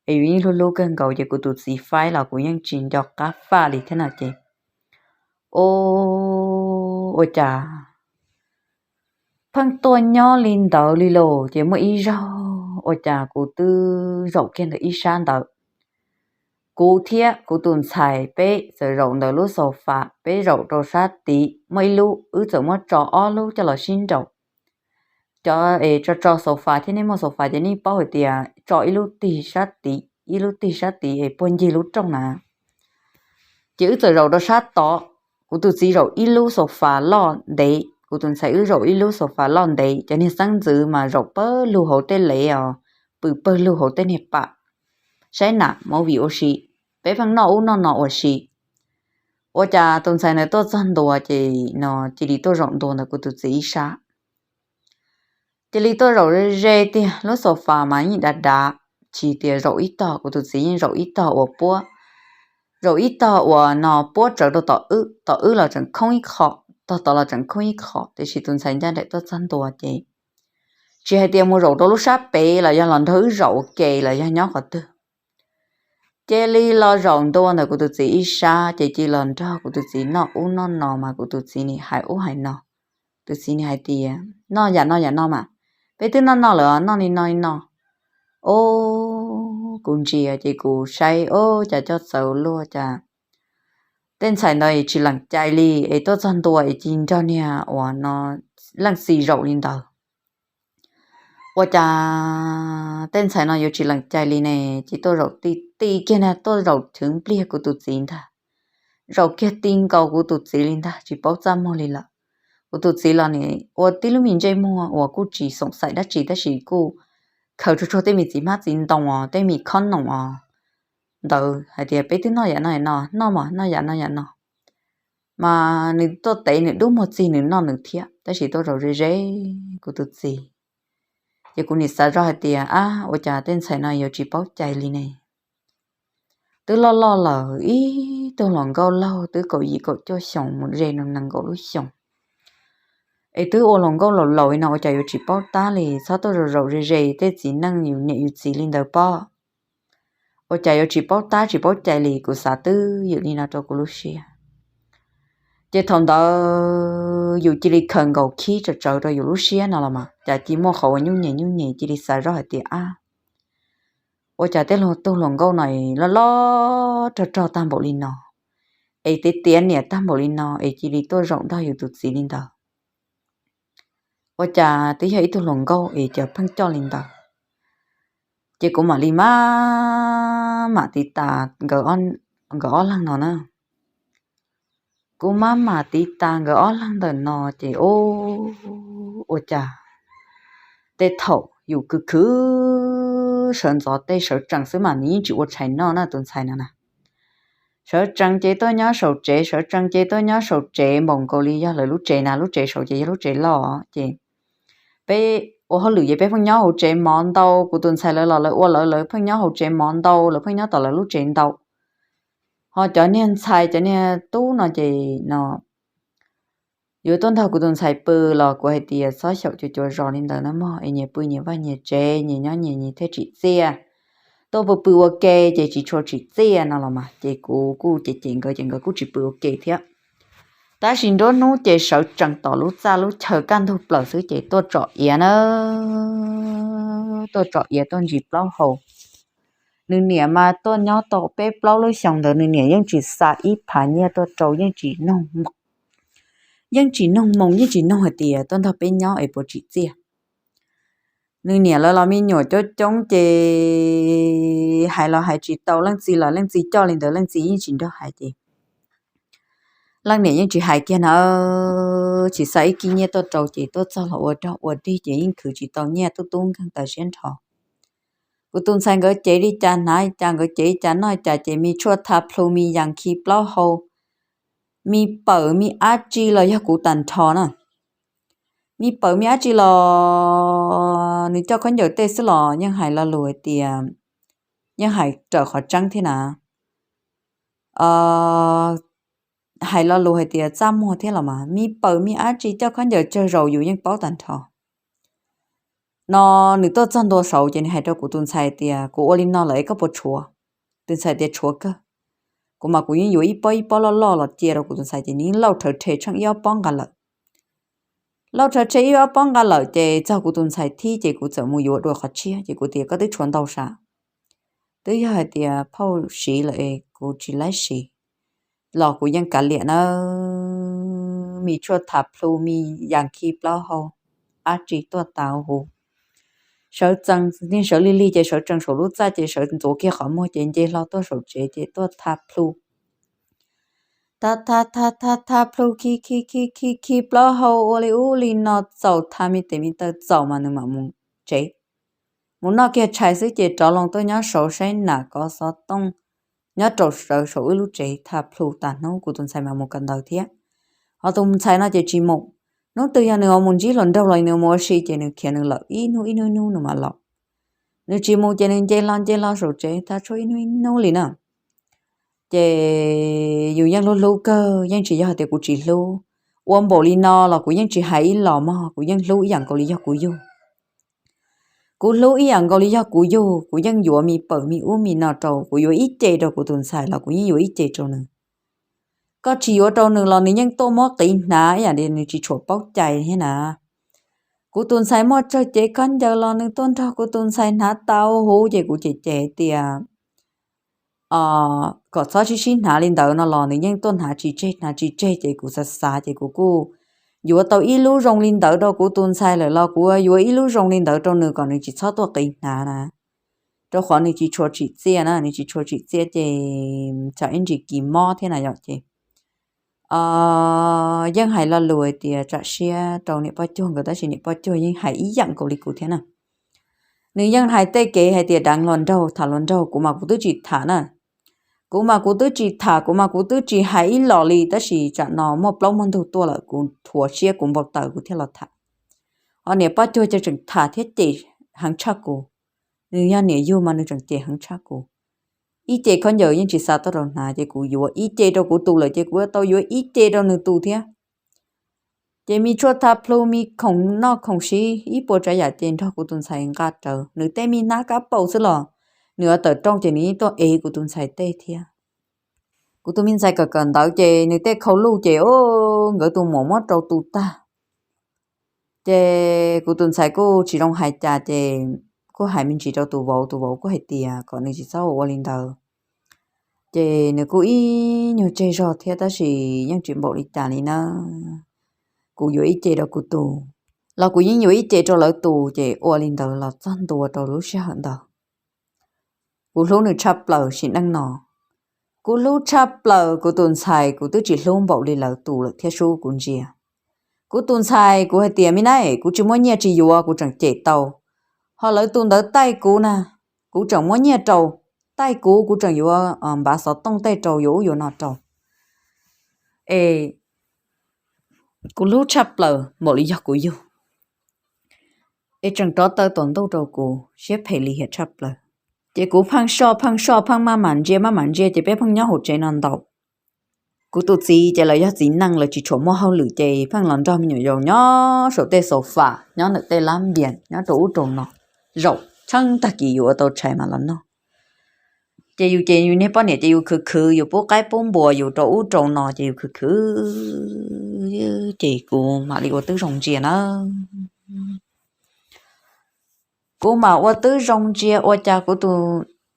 Es yus yeej hlub hlub kawg nkaus ces kuv tus txiv faib los kuv yeej tsis nco qab faj li thiab no ces, o, ua cas pheej tuaj nyob li ntawd li lauj. Ces muaj ib zaug ua cas kuv twb zaum kiag ntawm ib sab ntawd, kuv thiab kuv tus ntxhais peb txawm zaum ntawm lub xaus fas, peb zaum rau sab tid, muaj ib lub wb txawm muab tso ob lub coj los sib nraum. Cov es tso tso xaus fas thiab, nej muaj xaus fas ces nej paub hais tias tso ib lub tig sab tid ib lub tig sab tid es puag ncig lub rooj na. Ces wb txawm zaum rau sab tod, kuv tus txiv zaum ib lub xaus fas loj ntev, kuv tus ntxhais wb zaum ib lub xaus fas loj ntev, cov niag xeeb ntxwv mas zaum pawg lug hauv tej lev os, pw pawg lug hauv tej niag pam, saib nam movie ua si, peb pheej noj ub noj no ua si. Ua cas tus ntxhais ntawd tuaj txog ntua ces no cia li tuaj zaum ntua ntawm kuv tus txiv ib sab. Cia li tuaj zaum ze tiag, lub xaus fas mas yeej dav dav, tsis tias zaum ib tog, kuv tus txiv yeej zaum ib tog uas puab, zaum ib tog uas no puab tsawv rau tom wb, tom wb los tseem khoob ib qho, tog tod los tseem khoob ib qho, tiam sis tus ntxhais ncaj nraim tuaj txog ntua ces tsis hais tias mus zaum rau lub sab pem los yog los nrog wb zaum ua ke los yog nyob qhov twg, cia li los zaum ntua ntawm kuv tus txiv ib sab ces cia li los nrog kuv tus txiv noj ub noj no mas kuv tus txiv nim hais ub hais no. Tus txiv nim hais tias noj yam no yam no mas, peb twb noj noj lawm, noj li no li no. O, kuv ntsia ces kuv saib o, cas coj txawv luaj cas tej ntxhais ntawd tsis lees cai li es tuaj txog ntua es cia li nrog niag uas no leej txiv zaum li ntawd. Ua cas tej ntxhais no yuav tsis lees cai li ne, ces tuaj zaum ti ti kiag na, tuaj zaum chwv npliag kuv tus txiv ntag, zaum kiag ti nkaus kuv tus txiv li ntag, tsis paub txaj muag li lawm. Kuv tus txiv los nim ua tib lub me ntsej muag uas kuj tsis xoom xaim dab tsi tab sis kuj khaws tsuag tsuag tej me txiv hmab txiv ntoo os, tej me khob noom os ntawd hais tias, peb twb noj yam no yam no, noj mas noj yam no yam no. Mas nws tuaj tev nws dub muag txig nws noj nws thiab, tab sis tuaj zaum ze ze kuv tus txiv. Ces kuv nim xav zoj hais tias, ab, ua cas tej ntxhais no yuav tsis paub cai li ne? Twb loj loj lawm, ib tug hluas nkauj laug twb kaum yim kaum cuaj xyoos mus ze nees nkaum lub xyoos, es twb ua hluas nkauj laus laus li no ua cas yuav tsis paub tab li, txhob tuaj zaum zaum ze ze tej txiv neej yus niam yus txiv li ntawd pob. Ua cas yuav tsis paub tab tsis paub cai li, kuv xav twb ywm li no rau kuv lub siab. Ces thaum ntawd yus cia li khaws nkaus khib tsawv tsawv rau yus lub siab no los mas cas cia li muaj qhov uas nyuj nyem nyuj nyem, cia li xav zoj hais tias, ab, ua cas tej tug hluas nkauj no loj loj rog rog tag npaum li no, es tiav tiav niam tag npaum li no es cia li tuaj zaum nrog yus tus txiv li ntawd. Ua cas twb yog ib tug hluas nkauj es cas pheej coj li ntawd? Ces kuv mam li maj mam tiv tas nkawd ob leeg no na. Kuv maj mam tiv tas nkawd ob leeg ntawm no ces, ua cas tej thaum yus khwv khwv sawv ntxov tej sawv tsees xwb mas nws yeej tsis ua tshais noj na tus ntxhais no na. Sawv tsees ces tuaj nyob saum tsev, sawv tsees ces tuaj nyob saum tsev npaum nkaus li yog lawv lub tsev na, lub tsev saud ces yog lub tsev loj ces peb ua hauj lwm ces peb pheej nyob hauv tsev mov ntau, kuv tus ntxhais lawv los lawv ua lawv, lawv pheej nyob hauv tsev mov ntau, lawv pheej nyob tom lawv lub tsev ntau. Ho cov niag ntxhais cov niag tub no ces no yuav tuaj nrog kuv tus ntxhais pw los kuv hais tias txhob xyaum cuav cuav zos li ntawd na mog, es nyias pw nyias vaj nyias tsev, nyias nyob nyias, nyias thiaj tsim txiaj. Tuaj pw pw ua ke ces tsis tshua tsim txiaj no los mas ces kuv kuj cem cem nkawd ces nkawd kuj tsis pw ua ke thiab. Tab sis nruab hnub ces sawv tsees tom lub txaj lub chaw kaj ntug plaws xwb ces tuaj tsom iav na, tuaj tsom iav tuaj ntsis plaub hau. Nws niam mas tuaj nyob tau peb plaub lub xyoos ntawd nws niam yeej tsis xa ib phav nyiaj tuaj rau, yeej tsis noog moo, yeej tsis noog moo, yeej tsis noog hais tias tuaj nrog peb nyob es puas tsim txiaj. Nws niam lawv los me nyuam coob coob ces hais los hais tsis tau leej txiv, los leej txiv coj li ntawd leej txiv yeej tsis nrog hais ces leej niam yeej tsis hais kiag na, tsis xa ib kib nyiaj tuaj rau ces tuaj txog los ua dog ua dig ces yeej khwv tsis tau nyiaj, tub tub nkeeg tas siab nrho. Kuv tus ntxhais nkawd cev li cas hnav li cas, nkawd cev li cas noj li cas ces me tshuaj tha plhu, me yas khi plaub hau, me pawm me ab tsi los yog kuv tag nrho na. Me pawm me ab tsi los nws coj khaub ncaws tej xwb los yeej hais lo lus hais tias, yeej hais raws qhov tseeb thiab na. Hais lo lus hais tias txaj muag thiab los mas me pawm me ab tsi coj khaub ncaws tsawg zaus yus yeej paub tag nrho. No nws tuaj txog ntua saud ces nws hais rau kuv tus ntxhais tias, kuv ua li no lawm es koj puas tshuav? Tus ntxhais tias, tshuav kawg. Kuv mas kuv yeej yuav ib pob ib pob loj loj los cia rau kuv tus ntxhais ces nws yeej lauj rhawv rhe tsheej ib ob pob nqa lawm. Lauj rhawv rhe ib ob pob nqa lawm ces txog kuv tus ntxhais thib ces kuv txawm mus yuav dua qhov tshiab ces kuv tias, koj twb tshuav ntau sav? Twb yog hais tias phauj siv lawm es kuv tsis laib siv los kuv yeej kav liam na. Me tshuaj tha plhu, me yas khi plaub hau, ab tsi tuaj tas huv. Sawv tsees, niag sawv lig lig ces sawv tsees saum lub txaj ces sawv ntxuav kiag qhov muag ces nce hlo tuaj saum tsev ces tuaj tha plhu, tha tha tha tha tha plhu khi khi khi khi khi plaub hau ua li ub li no txaus, tha me tes me taw txaus mas nws mam mus tsev. Mus noj kiag tshais xwb ces rov loo tuaj nyob saud saib nas kov xov tooj nyob rau sawv saum wb lub tsev tha plhu tas hnub, kuv tus ntxhais mam mus kawm ntawv thiab. Ho tus ntxhais no ces tsis mus. Hnub twg yog nws ho mus ntsib hluas nraug los nws mus ua si ces nws khiav nws lawm ib hnub ib hnub ib hnub nws mam los. Nws tsis mus ces nws nce hlo nce hlo saum tsev tha tshuaj ib hnub ib hnub li na. Ces yus yeej hlub hlub kawg, yeej tsis yog tias kuv tsis hlub. Ua npaum li no los kuv yeej tsis hais ib los mog, kuv yeej hlub ib yam nkaus li yog kuv yug. Kuv hlub ib yam nkaus li yog kuv yug, kuv yeej yuav me pawm me ub me no rau, kuv yuav ib ce rau kuv tus ntxhais los kuv yeej yuav ib ce rau nws. Koj tsis yuav rau nws los nws yeej tuaj muab qiv hnav ib yam li nws tsis tshua paub cai thiab na. Kuv tus ntxhais muaj tsawg cev khaub ncaws los nws tuaj nrog kuv tus ntxhais hnav tau huv ces kuv cem cem hais tias, kom txhob sib sib hnav li ntawd no los nws yeej tuaj hnav tsis tseg hnav tsis tseg ces kuv xav xav ces kuv kuj yuav tau ib lub zoo li ntawd rau kuv tus ntxhais lawm los kuv yuav ib lub zoo li ntawd rau nws kom nws tsis txhob tuaj qiv hnav na, rau qhov nws tsis tshua tsim txiaj na, nws tsis tshua tsim txiaj ces tsam ib ntsis kis mob thiab na yom ces yeej hais lo lus hais tias tsam siab rau niam poj cuag nkawd tab sis niam poj cuag yeej hais ib yam nkaus li kuv thiab na. Nws yeej hais tej kev hais tias deev hluas nraug tham hluas nraug, kuv mas kuv twb tsis tham na. Kuv mas kuv twb tsis tham, kuv mas kuv twb tsis hais ib los li, tab sis tsam no muaj plaub muaj ntug tuaj lawm kuv thuav siab kuv npau taws kuv thiaj los tham. Ho niam poj cuag ces tseem tham thiab cem heev tshaj kuv. Nws yog niam yug mas nws tseem cem heev tshaj kuv. Ib ce khaub ncaws yeej tsis xa tuaj rau hnav ces kuv yuav ib ce rau kuv tus lawm ces kuv yuav tau yuav ib ce rau nws tus thiab. Ces me tshuaj tha plhu, me khoom noj khoom siv ib puas tsav yam ces nrog kuv tus ntxhais nqa rawv. Nws tej me hnab kab paum xwb los nws yuav tawm rooj ces nws yeej tuaj ev kuv tus ntxhais tej thiab. Kuv tus me ntxhais kawm kawm ntawv ces nws tej khau luj ces nkawd tus muam muab rau tu tag. Ces kuv tus ntxhais kuj tsis zoo hais cas ces kuj hais me ntsis rau tus vauv, tus vauv kuj hais tias kom nws tsis txhob ua ua li ntawd. Ces nws kuj ib nyuag tseg zog thiab tab sis yeej tsis npaum li cas li na. Kuv yuav ib ce rau kuv tus, los kuv yeej yuav ib ce rau lawv tus, ces ua li ntawd los txog ntua rau lub sij hawm ntawd. Kuv hlub nws tshaj plaws sim neej no. Kuv hlub tshaj plaws kuv tus ntxhais, kuv twb tsis hlub npaum li lawv tus lawm thiab sub kuv ntsia. Kuv tus ntxhais kuv hais tias me na, kuv tsis muaj nyiaj tsis yuav kuv tseem cem tau. Ho lawv tus ntawd taij kuv na, kuv tseem muab nyiaj rau, taij kuv, kuv tseem yuav npav xov tooj tej rau, yuav ub yuav no rau. Es kuv hlub tshaj plaws npaum li yog kuv yug. Es tseem rov taw tom ntuj rau kuv, siab phem lim hiam tshaj plaws. Ces kuv pheej soj pheej soj, pheej maj mam ntsia maj mam ntsia, ces peb pheej nyob hauv tsev no ntau. Kuv tus txiv ces lawv yog txiv neej, lawv tsis tshua muaj hauj lwm, ces pheej los nrog me nyuam yaus nyob saum tej sofa, nyob ntawm tej lab npias, nyob rau ub rau no, zaum tsheej tag kis yus ua tau tshais mas los noj. Ces yus ces yus niag poj niam ces yus khwv khwv, yus pub qaib pub npua yus rau ub rau no ces yus khwv khwv, ces kuv mam li ua tib zoo ntsia na. Kuv mam ua tib zoo ntsia ua cas kuv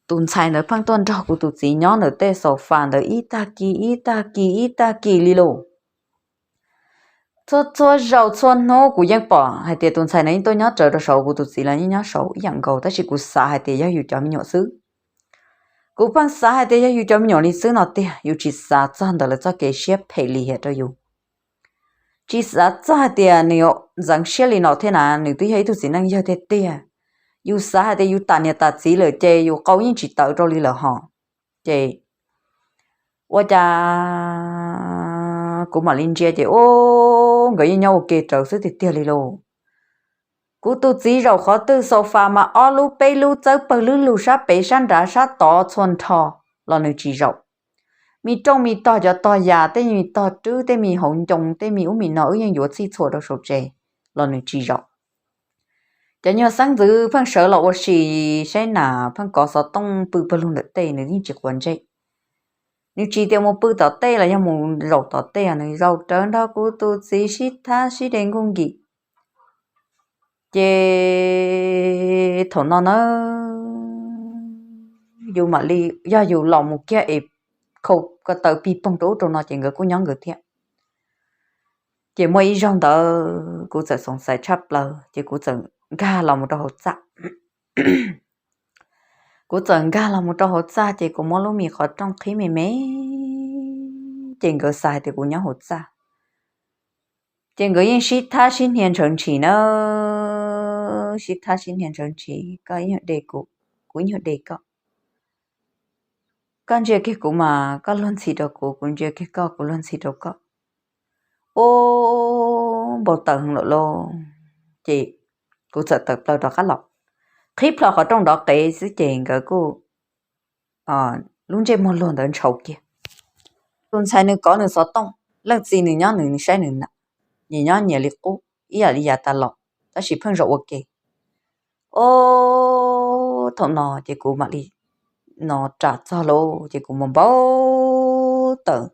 tus ntxhais ntawd pheej tuaj nrog kuv tus txiv nyob ntawm tej sofa ntawd ib tag kis ib tag kis ib tag kis li lauj. Txhua txhua zaus txhua hnub kuv yeej pom hais tias tus ntxhais no yeej tuaj nyob rawv rau saud, kuv tus txiv los yeej nyob saud ib yam nkaus, tab sis kuv xav hais tias yog yus cov me nyuam xwb. Kuv pheej xav hais tias yog yus cov me nyuam li xwb no tiag, yus tsis xav txog ntawm lawv txoj kev siab phem lim hiam rau yus. Tsis xav txog hais tias nws yuav ntxeev siab li no thiab na, nws twb yog ib tug txiv neej yawg tiag tiag. Yus xav hais tias yus tam niam tam txiv lawm ces yus qau yeej tsis tawv rau li lawm hos. Ces ua cas kuv mam li ntsia ces ub, nkawd yeej nyob ua ke rawv xwb tiag tiag li lauj. Kuv tus txiv zaum qhov twg sofa mas ob lub peb lub txawb pawg lub lug sab pem sab nrad sab tod txhua nrho los nws tsis zaum. Me rooj me tog, cov tog yas, tej me tog rwb, tej me hauv ncoo, tej me ub me no wb yeej yuav txhij txhua rau saum tsev los nws tsis zaum. Cov nyuag xeeb ntxwv pheej sawv los ua si saib nas, pheej kov xov tooj pw pawg lug ntawm tej, nws yeej tsis quav ntsej. Nws tsis tias mus pw tom tej los yog mus zaum tom tej, nws zaum rawv nrog kuv tus txiv sib thab sib de nkuj nkim. Ces thaum no na, yus mam li, yog yus los mus kiag es khau ko taw pig poog rau ub rau no ces nkawd kuj nyob nkawd thiab. Ces muaj ib zaug ntawd kuv txawm xoom xaiv tshaj plaws ces kuv txawm nkag los mus rau hauv txaj. Kuv txawm nkag los mus rau hauv txaj ces kuv muab lub me qhov rooj qhib me me, ces nkawd xav hais tias kuv nyob hauv txaj. Ces nkawd yeej sib thab sib hnia ntshaw ntshis na, sib thab sib hnia ntshaw ntshis, koj ib nyuag de kuv, kuv ib nyuag de koj. Koj ntsia kiag kuv mas koj luag ntxhi rau kuv, kuv ntsia kiag koj kuv luag ntxhi rau koj. Ub, npau taws heev lawm lauj. Ces kuv txawm tawm plaws rov qab los, qhib plho qhov rooj nrov qev xwb ces nkawd kuj lub ntsej muag luag ntawd ntshau kiag. Tus ntxhais nws kov nws xov tooj, leej txiv nws nyob nws saib nws nam, nyias nyob nyias li qub ib yam li yav tas los, tab sis pheej zaum ua ke. Ub, thaum no ces kuv mam li no ras txog lauj, ces kuv mus npau taws.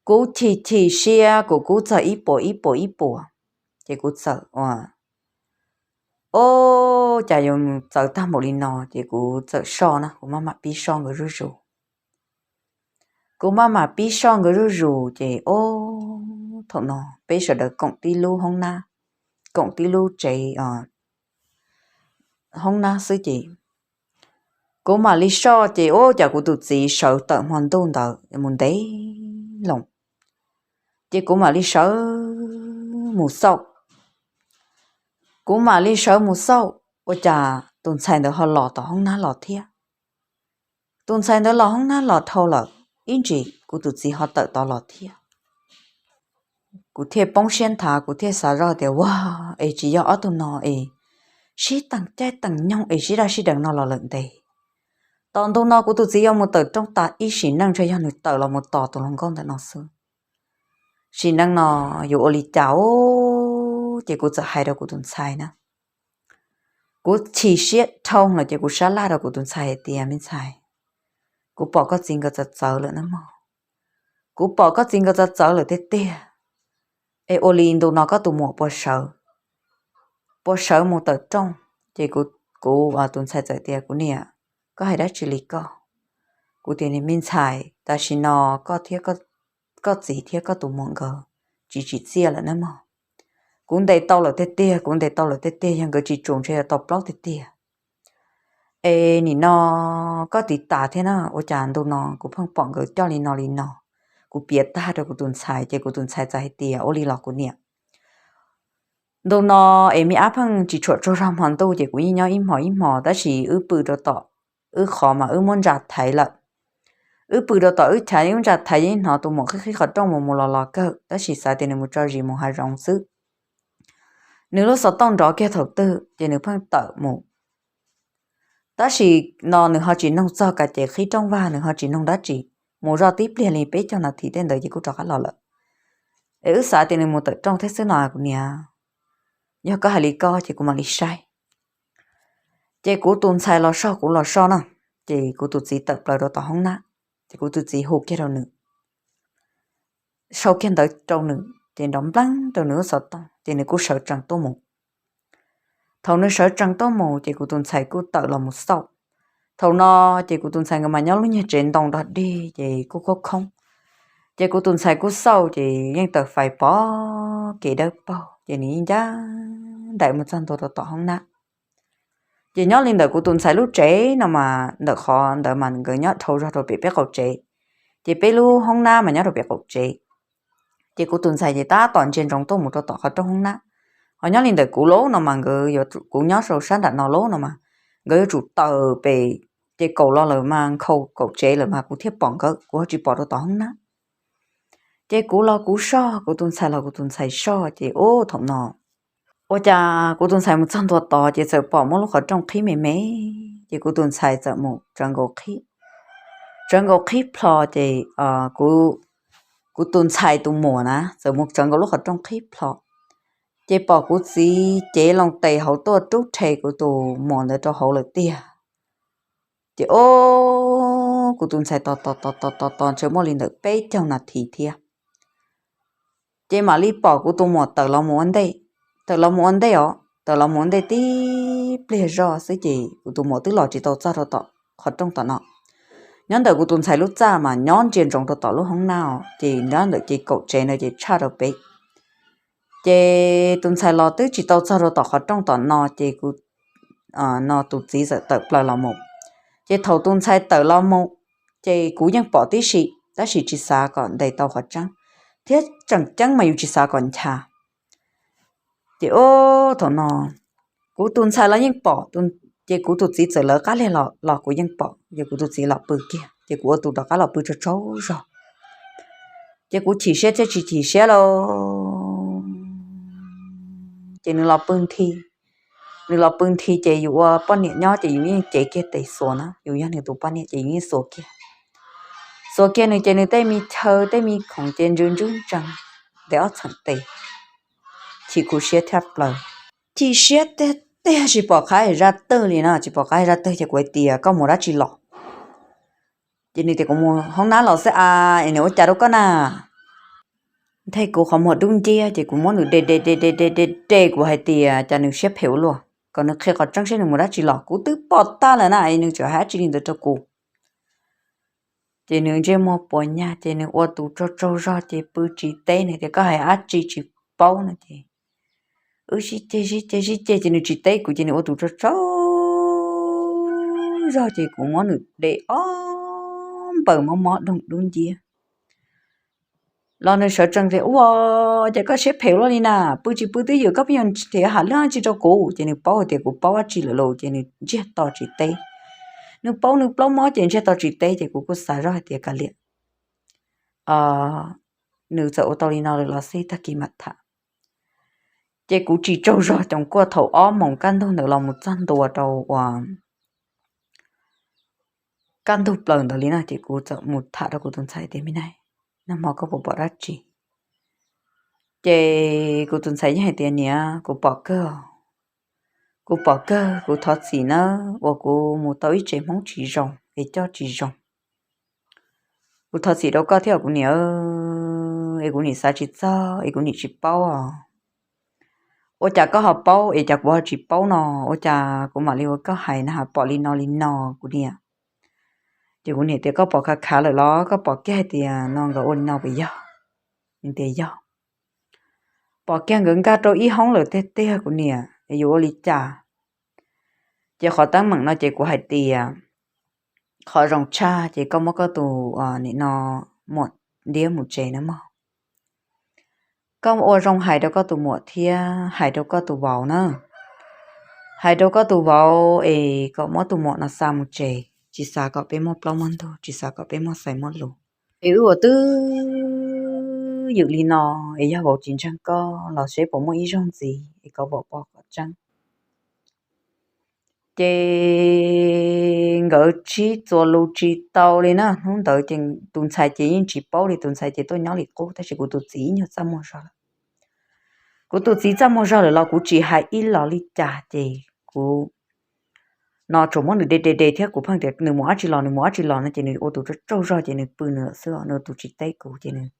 Kuv chim chim siab, kuv kub txog ib puas ib puas ib puas, ces kuv txawm ua Ob, cas yuav mus txawv tag npaum li no, ces kuv txawm soj na, kuv maj mam pib soj nkawd zuj zus. Kuv maj mam pib soj nkawd zuj zus ces ob, thaum no peb sawv daws koom tib lub hoob nab, koom tib lub tsev hoob nab xwb ces kuv mam li soj ces ob, cas kuv tus txiv sawv tawm hmo ntuj ntawd mus ntev loo, ces kuv mam li sawv mus xauj. Kuv mam li sawv mus xauj, ua cas tus ntxhais ntawd ho los tom hoob nab los thiab. Tus ntxhais ntawd los hoob nab los dhau lawm, ib ntsis kuv tus txiv ho tawm tod los thiab. Kuv thiaj poob siab nthav, kuv thiaj xav zoj tias, Ua, es tsis yog ob tug no es sib teem caij teem nyoog es sib daj sib deev no los lawm ntev. Tos ntu no kuv tus txiv yuav mus tawm rooj tas ib sim neej ntshe yog nws tawm los mus tos tus hluas nkauj ntawm no xwb. Sim neej no yuav ua li cas os? Ces kuv txawm hais rau kuv tus ntxhais na. Kuv chim siab dhau lawm ces kuv sab laj rau kuv tus ntxhais hais tias, Me ntxhais, kuv pom koj txiv nkawd txawv txawv lawm na mog. Kuv pom koj txiv nkawd txawv txawv lawm tiag tiag. Es ua li ntu no koj tus muam puas sawv, puas sawv mus tawm rooj? Ces kuv tus ntxhais txawm tias, Kuv niam, koj hais dab tsi li koj? Kuv tias, Me ntxhais, tam sim no koj thiab koj txiv thiab koj tus muam nkawd tsis tsim txiaj lawm na mog. Kuv ntes tau lawm tiag tiag, kuv ntes tau lawm tiag tiag, yog nkawd tsis tsum ntshe yuav tau plaub tiag tiag. Es nim no koj tiv tas thiab na, ua cas ntu no kuv pheej pom nkawd coj li no li no? Kuv piav tag rau kuv tus ntxhais ces kuv tus ntxhais txawm hais tias, Ua li los kuv niam, ntu no es me ab pheej tsis tshuam tsaug zog hmo ntuj ces kuv yeej nyob ib hmos ib hmos, tab sis wb pw rau tom wb qhov mas wb muab ntsa thaiv lawm. Wb pw rau tom wb chav, wb ntsa thaiv yeej hnov tus muam qhib qhib qhov rooj mus mus los los kawg, tab sis xav tias nws mus tso zis mus hav zoov xwb. Nws lub xov tooj nrov kiag thaum twg ces nws pheej tawm mus. Tab sis no nws ho tsis noog txog kav cev qhib rooj vag, nws ho tsis noog dab tsi, mus zoj tib pliag li peb caug nas this tej ntawd ces kuj rov qab los lawm. Es wb xav tias nws mus tawm rooj thiab xwb no kuv niam. Yog koj hais li koj ces kuv mam li saib. Ces kuv tus ntxhais los soj kuv los soj na, ces kuv tus txiv tawm plaws rau tom hoob nab, ces kuv tus txiv hu kiag rau nws, sau kiag ntawv rau nws ces nrov npleeb rau nws lub xov tooj ces nws kuj sawv tsees tuaj mus. Thaum nws sawv tsees tuaj mus ces kuv tus ntxhais kuj tawm los mus xauj. Thaum no ces kuv tus ntxhais nkawd mas nyob lub nyuag tsev ntoo dog dig ces kuj khoob khoob. Ces kuv tus ntxhais kuj xauj ces yeej tawm fais pom kev dawb paug ces nws yeej ncaj nraim mus txog ntua rau tom hoob nab. Ces nyob li ntawm kuv tus ntxhais lub tsev no mas ntawm qhov ntawd mas nkawd nyob dhau zog rau pem peb qaum tsev, ces peb lub hoob nab mas nyob rau pem qaum tsev. Ces kuv tus ntxhais ces tab tom ntsia ntsoov tuaj mus rau tom qhov rooj hoob nab. Ho nyob li ntawm kuv lub no mas nkawd, kuv nyob rau sab nram no lub no mas nkawd yuav tsum tawm pem ces kaum los lawm mas nkhaus kaum tsev lawm mas kuv thiaj pom nkawd, kuv ho tsis pom rau tom hoob nab. Ces kuv los kuv soj, kuv tus ntxhais los kuv tus ntxhais soj, ces ub thaum no ua cas kuv tus ntxhais mus txog ntua tod ces txawm pom muab lub qhov rooj qhib me me, ces kuv tus ntxhais txawm mus tsawv nkaus qhib. Tsawv nkaus qhib plho ces kuv tus ntxhais tus muam na txawm mus tsawv nkaus lub qhov rooj qhib plho, ces pom kuv txiv cev loo tes hauv tuaj rub rhe kuv tus muam ntawd rau hauv lawm tiag. Ces ub, kuv tus ntxhais tos tos tos tos tos tos ntshe muaj li ntawm peb caug nas this thiab. Ces mam li pom kuv tus muam tawm los mus ua ntej, tawm los mus ua ntej os, tawm los mus ua ntej tib pliag zoj xwb ces kuv tus muam twb los tsis tau txog rau tom qhov rooj tom no. Nyob ntawm kuv tus ntxhais lub txaj mas nyob ntsia ntsoov rau tom lub hoob nab os, ces nyob ntawm ces kaum tsev ntawd ces tshaj rau pem. Ces tus ntxhais los twb tsis tau txog rau tom qhov rooj tom no ces kuv no tus txiv txawm tawm plaws los mus. Ces thaum tus ntxhais tawm los mus, ces kuv yeej pom tib si, tab sis tsis xav kom ntes tau qhov tseeb, thiab tseem ceeb mas yus tsis xav kom ncha. Ces ub thaum no kuv tus ntxhais los yeej pom, ces kuv tus txiv txawm lawv qab liag los los kuv yeej pom, ces kuv tus txiv los pw kiag ces kuv ua tus rov qab los pw tsaug tsaug zog. Ces kuv chim siab thiab tsis chim siab lauj, ces nws los pw nthi, nws los pw nthi ces yus ua poj niam nyob ces yus yeej cev kiag tes xuas na, yus yog nws tus poj niam ces yus yeej xuas kiag. Xuas kiag nws ces nws tej me chaw tej me khoom ces ntsws ntswb ntsees ntev ob txheem tes. Chim kuv siab thiab plaws, chim siab tiag tiag tsis pom qab zaj twg li no, tsis pom qab zaj twg ces kuv hais tias, Koj mus dab tsi los? Ces nws tias, Kuv mus hoob nab los xwb a, es nws ua cas rau koj na? Nthe kuv qhov muag dub nciab ces kuv muab nws de de de de de de de, kuv hais tias, Cas nws siab phem ua luaj, kom nws qhia qhov tseeb seb nws mus dab tsi los, kuv twb pom tag lawm na es nws tseem hais dab tsi li ntawd rau kuv. Ces nws ntsej muag puas nyag ces nws ua tus tsaug tsaug zog ces pw tsis teb, nws tias koj hais dab tsi tsis paub no ces wb sib ceg sib ceg sib ceg ces nws tsis teb kuv ces nws ua tus tsaug tsaug zog ces kuv muab nws de ob npaws mob mob doog dub nciab los nws sawv tsees tias ua, ces koj siab phem luaj li na, pw tsis pw twb ywm, koj pheej yuav nrhiav hais lub dab tsi rau kuv. Ces nws paub hais tias kuv paub dab tsi lawm los ces nws ntsiag to tsis teb. Nws paub nws plaub mob ces ntsiag to tsis teb ces kuv kuj xav zoj hais tias kav liam, nws txawm ua tau li no lawm los xij tag kis mam tham. Ces kuv tsis tsaug zog coom kuaj thaum ob moos kaj ntug ntawd los mus txog ntua rau uas kaj ntug plaws ntawd li na ces kuv txawm mus tham rau kuv tus ntxhais tias me nai, nag hmo koj puas pom dab tsi? Ces kuv tus ntxhais yeej hais tias niam, kuv pom kawg, kuv pom kawg, kuv thov txim nawb uas kuv mus tau ib tsev hmoob tsis zoo es coj tsis zoo. Kuv thov txim rau koj thiab kuv niam, es kuv nim xav tsis txog es kuv nim tsis paub os. Ua cas koj ho paub es cas kuv ho tsis paub no? Ua cas kuv mam li ua koj hais na, pom li no li no kuv niam. Ces kuv niam tias koj pom khav khav lawm los koj pom kiag hais tias no nkawd ua li no puas yog? Nws tias yog. Pom kiag nkawd nkag rau ib hoob lawm tiag tiag kuv niam, es yuav ua li cas? Ces qhov teeb meem no ces kuv hais tias qhov zoo tshaj ces koj muab koj tus nim no muam ntiab mus tsev na mog. Koj ua zoo hais rau koj tus muam thiab hais rau koj tus vauv na, hais rau koj tus vauv es kom muab tus muam no xa mus tsev, tsis xav kom peb muaj plaub muaj ntug, tsis xav kom peb muaj xaiv muaj lus. Es wb ua twb ywm li no, es yog vauv tsis ntseeg koj los seb puas muaj ib zaug ntxiv es koj vauv paub qhov tseeb. Ces nkawd sib txuas lus tsis tau li na. Hnub ntawd ces tus ntxhais ces yeej tsis paub li, tus ntxhais ces tuaj nyob li qub, tab sis kuv tus txiv ib nyuag txaj muag zog lawm. Kuv tus txiv txaj muag zog lawm los kuv tsis hais ib los li cas ces kuv no tsuas muab nws de de de thiab kuv pheej tias nws mus dab tsi los, nws mus dab tsi los no ces nws ua tus tsaug tsaug zog ces nws pw nws lawm xwb, nws ua tus tsis teb kuv ces nws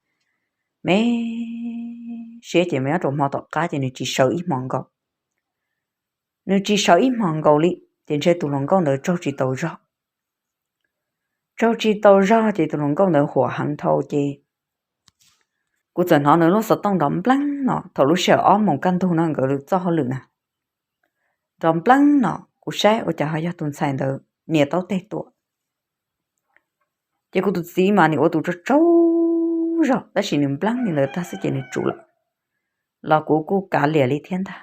me siab ces mas nyob rau hmo tom qab ces nws tsis sawv ib hmos nkaus. Nws tsis sawv ib hmos nkaus li, ces ntshe tus hluas nkauj ntawd tsaug tsis tau zog. Tsaug tsis tau zog ces tus hluas nkauj ntawd huam heev dhau ces kuv txawm hnov nws lub xov tooj nrov npleeb no, thaum lub sij hawm ob moos kaj ntug no nkawd txoj hauj lwm na, nrov npleeb no, kuv saib ua cas ho yog tus ntxhais ntawd nias taub teg tuaj. Ces kuv tus txiv mas nws ua tus tsaug tsaug zog tab sis nws npleeb li ntawd tag xwb ces nws tsum lawm, los kuv kuj kav liam li thiab ntag.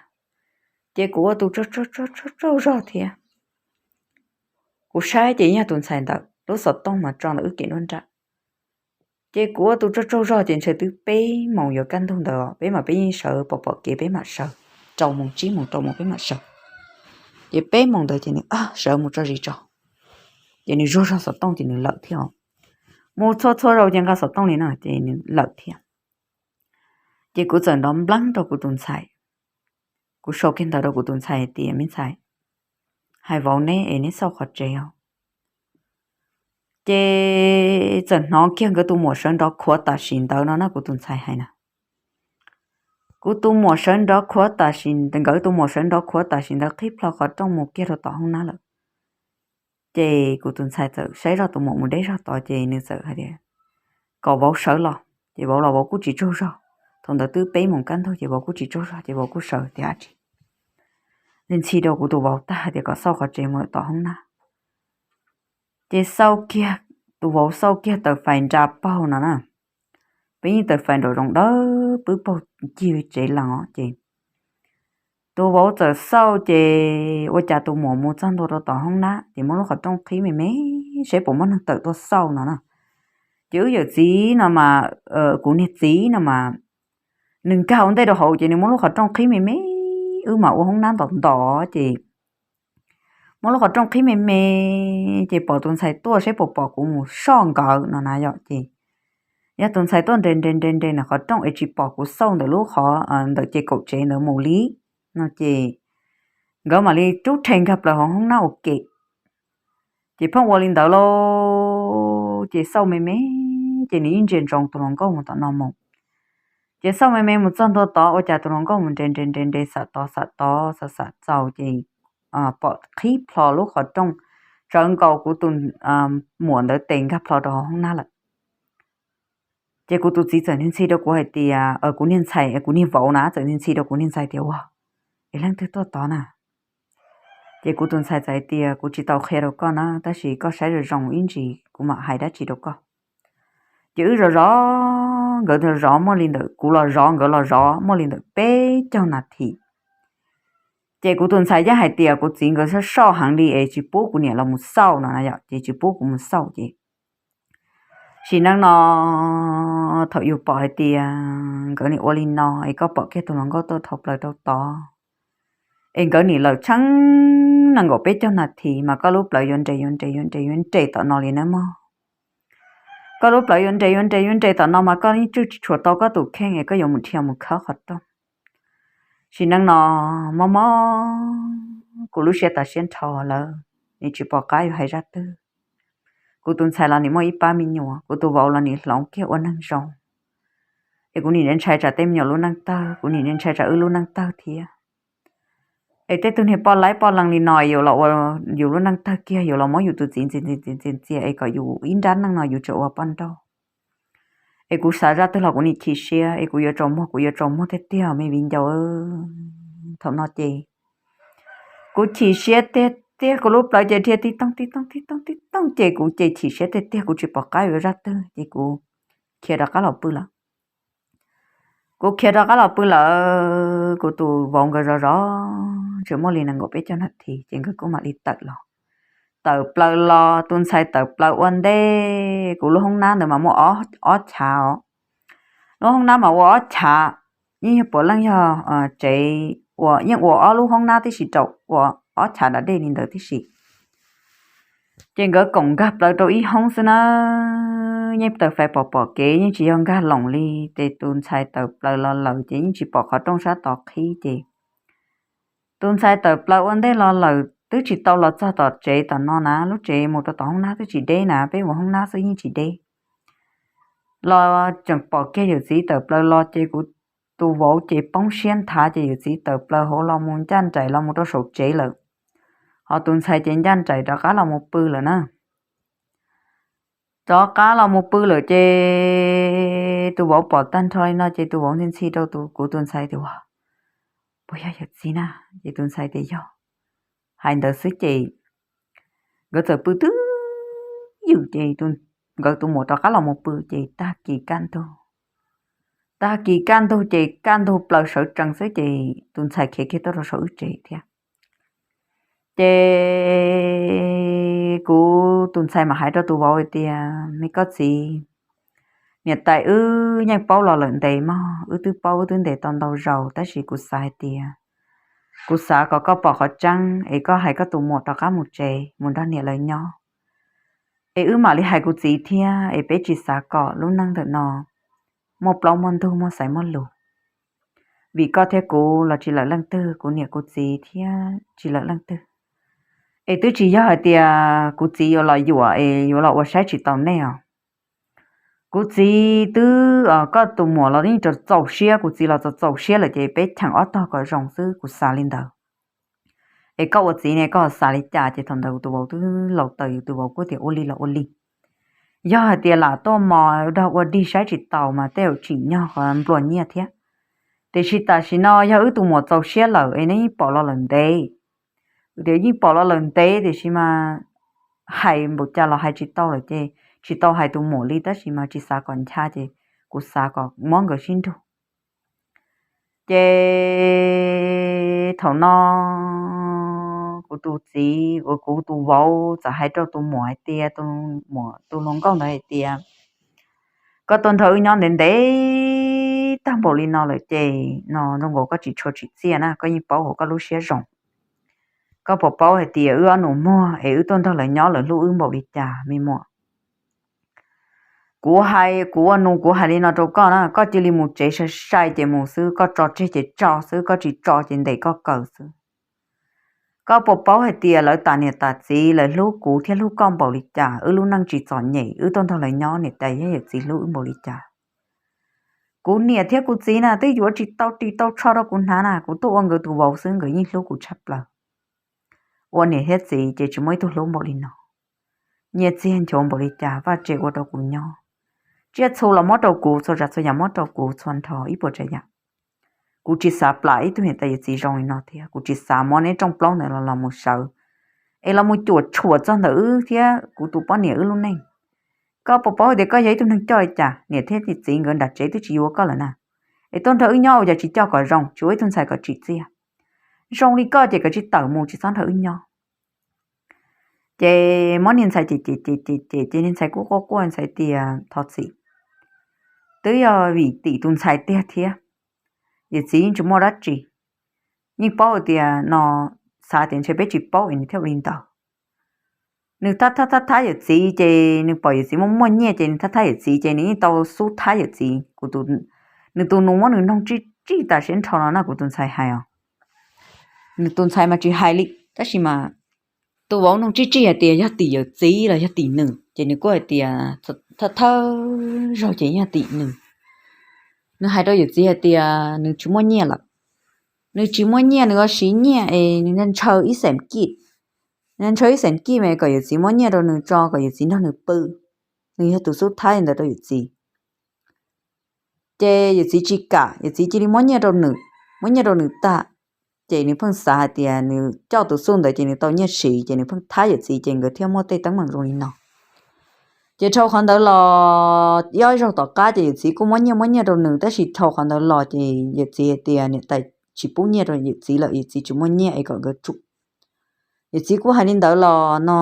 Ces kuv ua tus tsaug tsaug tsaug zog thiab. Kuv saib ces yog tus ntxhais ntawd lub xov tooj mas tso ntawm wb kem nruab nrab. Ces kuv ua tus tsaug tsaug zog ces ntshe twb peb moos yuav kaj ntug ntawd, peb mas peb yeej sawv pom pom kev peb mam sawv, rau moos tsib moos rau moos peb mam sawv. Ces peb moos ntawd ces nws sawv mus tso zis tso, ces nws zuag zog xov tooj ces nws lawm thiab. Mus txhua txhua zaus ces nqa xov tooj li no ces nws lawm thiab. Ces kuv txawm nrov npleeb rau kuv tus ntxhais. Kuv sau kiag ntawd rau kuv tus ntxhais hais tias me ntxhais, hais vauv neb es neb xauj qhov tsev os. Ces txawm hnov kiag nkawd tus muam sawv nrov khuav tam sim ntawd no na, kuv tus ntxhais hais na. Kuv tus muam sawv nrov khuav tam sim, nkawd tus muam sawv nrov khuav tam sim ntawd qhib plho qhov rooj mus kiag rau tom hoob nab lawm. Ces kuv tus ntxhais txawm saib zoj tus muam mus deb zog tod ces nws txawm hais tias kom vauv sawv los, ces vauv los vauv kuj tsis tsaug zog. Thaum ntawd twb peb moos kaj ntug ces vauv kuj tsis tsaug zog ces vauv kuj sawv tias dab tsi. Nws ntxhi rau kuv tus vauv tag hais tias kom xauj qhov tsev mus lawm tom hoob nab. Ces xauj kiag, tus vauv xauj kiag taws fais nra paug no na. Peb yeej taws fais nraum zoov dawb pwb paug cig tsev lees os ces tus vauv txawm xauj ces ua cas tus muam mus txog ntua rau tom hoob nab ces muab lub qhov rooj qhib me me, saib puas muaj neeg tawm tuaj xauj no na. Ces wb yawm txiv no mas, kuv niag txiv no mas, nws nkag ua ntej rau hauv ces nws muab lub qhov rooj qhib me me, wb mam ua hoob nab ntom ntom ces muab lub qhov rooj qhib me me, ces pom tus ntxhais tuaj saib puas pom kuv mus soj nkawd no na yom ces yog tus ntxhais tuaj nres nres nres nres ntawm qhov rooj es tsis pom kuv xauj ntawm lub qhov, ntawm ces kaum tsev ntawd mus li no ces nkawd mam li rub rhe nkag plaws hauv hoob nab ua ke. Ces pheej ua li ntawd lauj, ces xauj me me, ces nws yeej ntsia ntsoov tus hluas nkauj mus tom no mus. Ces xauj me me mus txog ntua tod ua cas tus hluas nkauj mus nres nres nres nres xam tod xam tod xam xam txaus ces pom qhib plho lub qhov rooj, tsawv nkaus kuv tus muam ntawd tes nkag plho rau hauv hoob nab lawm. Ces kuv tus txiv txawm ntxhi rau kuv hais tias, kuv niag ntxhais, kuv niag vauv na txawm ntxhi rau kuv niag ntxhais tias, ua, es leej twg tuaj tod na? Ces kuv tus ntxhais txawm hais tias, kuv tsis tau qhia rau koj na, tab sis koj saib zoo zoo ib ntsis kuv mam hais dab tsi rau koj. Ces wb zov zov, nkawd zov muaj li ntawm, kuv los zov nkawd los zov muaj li ntawm peb caug nas this. Ces kuv tus ntxhais yeej hais tias kuv txiv nkawd soj soj heev li es tsis pub kuv niam los mus xauj no na yom, ces tsis pub kuv mus xauj ces sim neej no thaum yus pom hais tias nkawd nim ua li no es koj pom kiag tus hluas nkauj tuaj dhau plaws rau tod, es nkawd nim lawm tsheej nees nkaum peb caug nas this mas koj lub plawv yuav nres yuav nres yuav nres yuav nres tom no li nawb mog. Koj lub plawv yuav nres yuav nres yuav nres tom no mas koj yeej tswj tsis tshua tau koj tus kheej es koj yuav mus dhia mus khawb qhov rooj. Sim neej no mob mob kuv lub siab tas siab nrho lawm, nim tsis pom qab yuav hais zaj twg. Kuv tus ntxhais los nim muaj ib pab me nyuam, kuv tus vauv los nim hloov kiag ua neeg zoo, es kuv nim ntshai tsam tej me nyuam lub neej tawg, kuv nim ntshai tsam wb lub neej tawg thiab. Es tej tug niag poj laib poj leeg li no yuav los ua yus lub neej tawg kiag, yuav los muab yus tus txiv ntxias ntxias ntxias ntxias es kom yus ib nrab neej no yus tseem ua poj nrauj. Es kuv xav zaj twg los kuv nim chim siab, es kuv yuav tsaus muag, kuv yuav tsaus muag tiag tiag me viv ncaus. Thaum no ces kuv chim siab tiag tiag, kuv lub plawv ces dhia tib tooj tib tooj tib tooj tib tooj ces kuv ces chim siab tiag tiag, kuv tsis pom qab yuav zaj twg ces kuv khiav rov qab los pw lawm. Kuv khiav rov qab los pw lawm, kuv tus vauv nkawd zov zov tseem muaj li nees nkaum peb caug nas this ces nkawd kuj mam li tawm los. Tawm plaws los, tus ntxhais tawm plaws ua ntej, kuv lub hoob nab ntawd mas muaj ob chav os. Lub hoob nab mas ua ob chav, yeej yog puav leej yog tsev, ua yeej ua ob lub hoob nab tib si rau ua ob chav da dej li ntawd tib si. Ces nkawd koom nkag plaws rau ib hoob xwb na, yeej taws fais pom pom kev, yeej tsis yog nkag loos li. Ces tus ntxhais tawm plaws los lawm ces yeej tsis pom qhov rooj sab tod qhib ces tus ntxhais tawm plaws ua ntej los lawm twb tsis tau los txog tom tsev tom no na, lub tsev mus rau tom hoob nab twb tsis deb na, peb ua hoob nab xwb yeej tsis deb. Los tseem pom kiag yawm txiv tawm plaws los ces kuv tus vauv ces poob siab nthav ces yawm txiv tawm plaws hauv los mus ncaj nraim los mus rau saum tsev lawm. Ho tus ntxhais ces ncaj nraim rov qab los mus pw lawm na. Rov qab los mus pw lawm ces tus vauv pom tag nrho li no ces tus vauv ntxhi ntxhi rau kuv tus ntxhais tias, ua, puas yog yawm txiv na? Ces tus ntxhais tias yog. Hais ntawd xwb ces nkawd txawm pw twb ywm ces nkawd tus muam rov qab los mus pw ces tag kis kaj ntug. Tag kis kaj ntug ces kaj ntug plaws sawv tsees xwb ces tus ntxhais khiav kiag tuaj rau saum wb tsev thiab. Ces kuv tus ntxhais mam hais rau tus vauv hais tias, me koj txiv, niam tais wb yeej paub los lawm ntev mog, wb twb paub wb twb ntes tau ntau zaus, tab sis kuv xav hais tias, kuv xav kom koj pom qhov tseeb es koj hais koj tus muam rov qab mus tsev mus nrog niam lawv nyob, es wb mam li hais kuv txiv thiab, es peb tsis xav kom lub neej ntawm no muaj plaub muaj ntug muaj xaiv muaj lus. Vim koj thiab kuv los tsis lawm leej twg, kuv niam kuv txiv thiab tsis lawm leej twg. Es twb tsis yog hais tias kuv txiv yuav los yuam es yuav los ua saib tsis taus nej os. Kuv txiv twb, koj tus muam los yeej txaus siab, kuv txiv los txaus txaus siab lawm ces peb cheem ob tog kom zoo xwb, kuv xav li ntawd. Es koj ua txiv ne koj xav li cas? Ces thaum ntawd kuv tus vauv twb laus taws, yus tus vauv kuj tias ua li los ua li. Yog hais tias lam tuaj mos dag ua dig saib tsis taus mas tej zaum tsim nyog qhov nplua nyiaj thiab. Tiam sis tam sim no yog wb tus muam txaus siab lawm es neb yeej pom los lawm ntev. Tias yeej pom los lawm ntev tiam sis mas hais npaum cas los hais tsis tau lawm ces tsis tau hais tus muam li, tab sis mas tsis xav kom ncha ces kuv xav kom muab nkawd sib nrug. Ces thaum no kuv tus txiv uas kuv tus vauv txawm hais rau tus muam hais tias, tus muam tus hluas nkauj ntawd hais tias, koj tuaj nrog wb nyob ntev ntev tag npaum li no lawm ces no zoo nkaus koj tsis tshua tsim txiaj na, koj yeej paub hauv koj lub siab zoo. Koj puas paub hais tias wb ob nus muag es wb tuaj nrog lawv nyob lawv hlub wb npaum li cas me muam? Kuv hais, kuv ua nus kuv hais li no rau koj na, koj cia li mus tsev sai sai ces mus xwb, koj tso tseg ces tso xwb, koj tsis tso ces ntes koj kaw xwb. Koj puas paub hais tias lawv tas niam tas txiv lawv hlub kuv thiab hlub koj npaum li cas, wb lub neej tsis txom nyem, wb tuaj nrog lawv nyob niam tais thiab yawm txiv hlub wb npaum li cas. Kuv niam thiab kuv txiv na twb yuav tsis tau ris tau tsho rau kuv hnav na, kuv tuaj ua nkawd tus vauv xwb nkawd yeej hlub kuv tshaj plaws. ua niam thiab txiv ces tsis muaj ib tug hlub npaum li no. Nyiaj txiag nchuav npaum li cas vaj tse ua rau kuv nyob, tsiaj txhu los muab rau kuv, txhua tsav txhua yam muab rau kuv txhua nrho ib puas tsav yam. Kuv tsis xav plam ib tug niam tais yawm txiv zoo li no thiab, kuv tsis xav muab neb rooj plaub ntawd los los mus sawv es los mus cuam tshuam txog ntawm wb thiab kuv tus poj niam wb lub neej. Koj puas paub tias koj yog ib tug neeg coj li cas, niam thiab txiv nkawd nram tsev twb tsis yuav koj lawm na, es tuaj nrog wb nyob ua cas tsis coj kom zoo, tsis ua ib tug ntxhais kom tsim txiaj. Zoo li koj ces koj tsis tawm mus, tsis txhob nrog wb nyob. Ces muab niag ntxhais cem cem cem cem cem ces niag ntxhais kuj quaj quaj ntxhais tias thov txim, twb yog vim tim tus ntxhais tiag thiab, yawm txiv yeej tsis muaj dab tsi. Yeej paub tias no, xav tias ntshe peb tsis paub es nws thiaj ua li ntawd. Nws thab thab thab thab yawm txiv ces nws pom yawm txiv muaj muaj nyiaj ces nws thab thab yawm txiv ces nws yeej tau xub thab yawm txiv. Nws tus nus muab nws noog tsij tsij tas siab nrho no na, kuv tus ntxhais hais os. Nws tus ntxhais mas tsis hais li tab sis mas tus vauv noog tsij tsij hais tias yog tim yawm txiv los yog tim nws ces nws kuj hais tias thawj thawj zaug ces yog tim nws. Nws hais rau yawm txiv hais tias nws tsis muaj nyiaj lawm, nws tsis muaj nyiaj, nws ua siv nyiaj es nws ntshaw ib xeem kij, nws ntshaw ib xeem kij mas kom yawm txiv muab nyiaj rau nws tso kom yawm txiv nrog nws pw, nws yog tus xub thab li ntawd rau yawm txiv. Ces yawm txiv tsis kam, yawm txiv cia li muab nyiaj rau nws, muab nyiaj rau nws tag, ces nws pheej xav hais tias nws coj tus xuj ntawd ces nws tau nyiaj siv ces nws pheej thab yawm txiv ces nkawd thiaj muaj tej teeb meem zoo li no. Ces dhau qhov ntawd los ib ob zaug tom qab ces yawm txiv kuj muab nyiaj muab nyiaj rau nws tab sis dhau qhov ntawd los ces yawm txiv hais tias niam tais tsis pub nyiaj rau yawm txiv lawm, yawm txiv tsis muaj nyiaj es kom nkawd tsum. Yawm txiv kuj hais li ntawd los no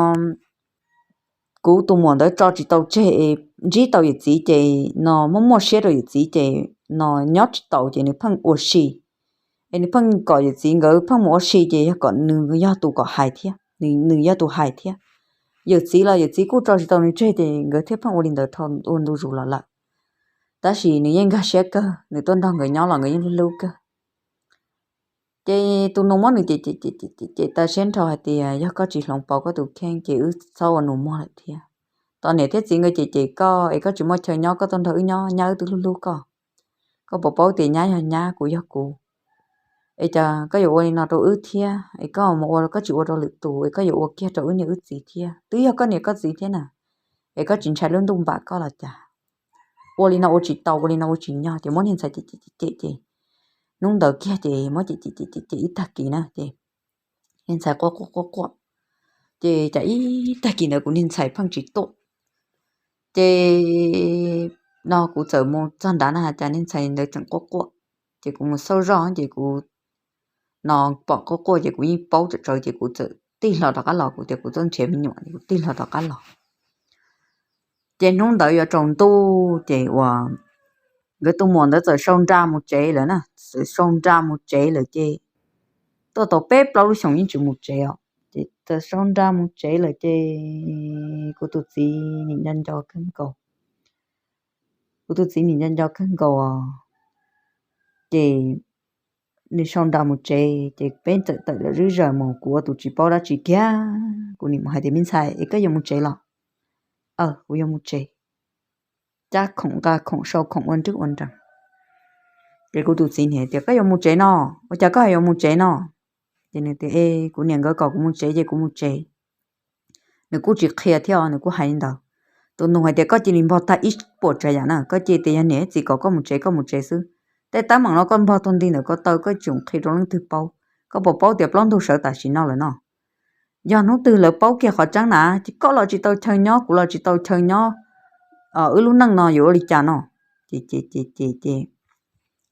kuv tus muam ntawd tso tsis tau tseg es ntsib tau yawm txiv ces no muaj muaj siab rau yawm txiv ces no nyob tsis tau ces nws pheej ua si, es nws pheej kom yawm txiv nkawd pheej mus ua si ces yog kom nws yog tus kom hais thiab, nws yog tus hais thiab. Yawm txiv los yawm txiv kuj tso tsis tau nws tseg ces nkawd thiaj pheej ua li ntawd dhau ua ntu zus los lawm. Tab sis nws yeej nkag siab kawg, nws tuaj nrog nkawd nyob los nkawd yeej hlub hlub kawg. Ces tus nus muab nws cem cem cem cem tas siab nrho hais tias yog koj tsis hloov pauv koj tus kheej ces wb txhob ua nus muag lawm thiab. Tos niam thiab txiv nkawd cem cem koj es koj tsis muaj chaw nyob, koj tuaj nrog wb nyob, nyab wb twb hlub hlub koj. Koj puas paub tias nyab yog nyab, kuv yog kuv, es cas koj yuav ua li no rau wb thiab? Es koj mus ua koj tsis ua rau lwm tus, es koj yuav ua kiag rau wb niam wb txiv thiab, twb yog koj niam koj txiv thiab na, es koj tsis ntshai lub ntuj npam koj los cas? Ua li no ua tsis tau, ua li no ua tsis nyog. Ces muab niag ntxhais cem cem cem cem ces hnub ntawd kiag ces muab cem cem cem cem cem ib tag kis na ces niag ntxhais quaj quaj quaj quaj. Ces cas ib tag kis ntawd kuv niag ntxhais pheej tsis tuaj. Ces no kuv txawm mus txog nrad na cas niag ntxhais ntawd tseem quaj quaj. Ces kuv mus xauj zoj ces kuv no pom quaj quaj ces kuv yeej paub tsawv tsawv ces kuv txawm tig hlo rov qab los, kuv tias kuv tuaj nrhiav me nyuam, kuv tig hlo rov qab los. Ces hnub ntawd yuav tsaus ntuj ces uas nkawd tus muam ntawd txawm sau nra mus tsev lawm na, txawm sau nra mus tsev lawm ces tuaj tau peb plaub lub xyoos yeej tsis mus tsev os. Ces txawm sau nra mus tsev lawm ces kuv tus txiv nim nco nco kawg nkaus, kuv tus txiv nim nco nco kawg nkaus os. Ces nws sau nra mus tsev ces peb txawm tawm lawm zeb zaws mus, kuv ua tus tsis paub dab tsi kiag, kuv nim mus hais tias me ntxhais es koj yuav mus tsev los? Aw, kuv yuav mus tsev. Cab khoom nqa khoom sau khoom ua nrwb ua nrees. Ces kuv tus txiv nim hais tias koj yuav mus tsev no, ua cas koj hais yuav mus tsev no? Ces nws tias e, kuv niam nkawd kom kuv mus tsev ces kuv mus tsev. Nws kuj tsis qhia thiab os, nws kuj hais li ntawd. Tus nus hais tias koj cia li npog tag ib puas tsav yam na, koj cia tias yog niam txiv kom koj mus tsev koj mus tsev xwb. Tej teeb meem no koj npog tag nti ntawm ko taw, koj tsis mus qhia rau leej twg paub. Koj puas paub tias plaub ntug sawv tam sim no lawm no? Yog hnub twg lawv paub kiag qhov tseeb na ces koj los tsis tau chaw nyob, kuv los tsis tau chaw nyob, wb lub neej no yuav ua li cas no? Ces ces ces ces ces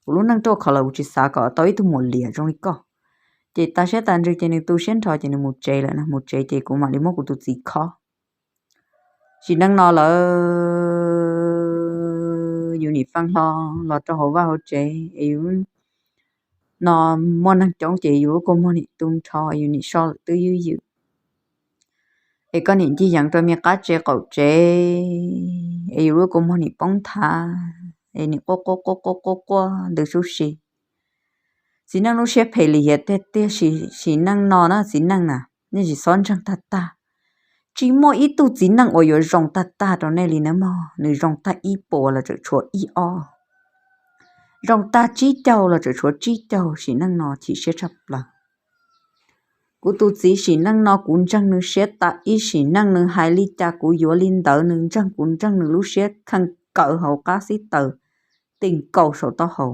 kuv lub neej ruaj khov lawm, kuv tsis xav kom tau ib tug muam liam zoo li koj. Ces tas siab tas ntsws ces nws tu siab nrho ces nws mus tsev lawm na, mus tsev ces kuv mam li muab kuv tus txiv khob. Sim neej no lawm yus nim faj hlo los rau hauv vaj hauv tsev es yus no muaj neeg coob ces yus lub kua muag nim tu nrho, yus nim so lawm twb ywj ywm. Es koj nim ncig yees rau me qab tsev qaum tsev es yus lub kua muag nim poob nthav es nim quaj quaj quaj quaj quaj quaj ntws sub si. Txiv neej lub siab phem lim hiam tiag tiag. Sim neej no na txiv neej na, nej tsis txhob ntseeg tag tag. Tsis muaj ib tug txiv neej uas yuav zoo tag tag rau nej li nawb mog. Nws zoo tag ib puas los tseem tshuav ib ob, zoo tag tsib caug los tseem tshuav tsib caug. Sim neej no chim siab tshaj plaws. Kuv tus txiv sim neej no kuv ntseeg nws siab tas ib sim neej, nws hais li cas kuv yuav li ntawd, nws ntseeg kuv ntseeg nws lub siab kheej kawm hauv qab xib taws, ti nkaus saum taub hau.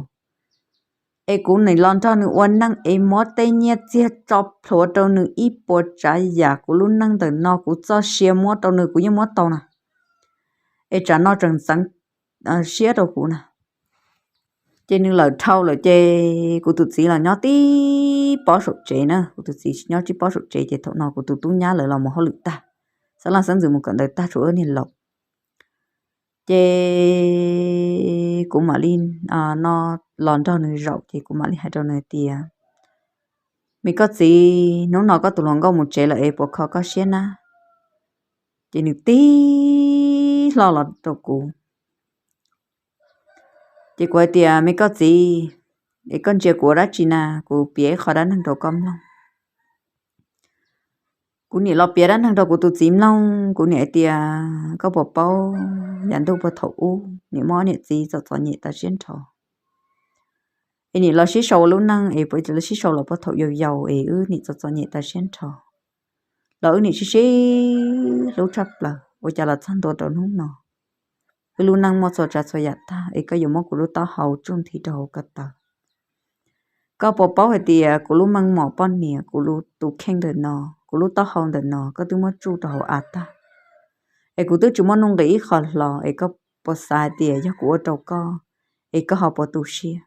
Es kuv nim los nrog nws ua neej es muab tej nyiaj txiag tso plhuav rau nws ib puas tsav yam, kuv lub neej ntawm no kuv txoj sia muab rau nws kuv yeej muab tau na. Es tsam no tseem ntxeev siab rau kuv na. Ces nws lawm dhau lawm ces kuv tus txiv los nyob tib pob saum tsev na, kuv tus txiv nyob tib pob saum tsev ces thaum no kuv tus tub nyab lawv los mus hauj lwm tag, xeeb leej xeeb ntxwv mus kawm ntawv tag tshuav wb niag laus. Ces kuv mam li no los nrog nws zaum ces kuv mam li hais rau nws tias, me koj txiv, hnub no koj tus hluas nkauj mus tsev lawm es puas kho koj siab na? Ces nws tib hlo los rau kuv. Ces kuv hais tias, me koj txiv, es koj ntsia kuv ua dab tsi na? Kuv piav ib qho dab neeg rau koj mloog. Kuv nim los piav dab neeg rau kuv tus txiv mloog, kuv nim hais tias, koj puas paub yav ntuj puag thaum ub nim muaj ob niam txiv txom txom nyem tas siab nrho. Es nim los sib sau ua lub neej es puas los sib sau los puag thaum yau yau es wb nim txom txom nyem tas siab nrho. Los wb nim sib sib hlub tshaj plaws, ua cas los txog ntua rau hnub no, wb lub neej muaj txhua tsav txhua yam tag es koj yuav muab kuv lub taub hau tsuj nthi rau hauv ko taw. Koj puas paub hais tias kuv lub meej mom poj niam, kuv lub tus kheej ntawm no, kuv lub taub hau ntawm no koj twb muab tsuj rau hauv av tag, es kuv twb tsis muaj nuj nqis ib qho hlo, es koj puas xav hais tias yog kuv ua rau koj es koj ho puas tu siab?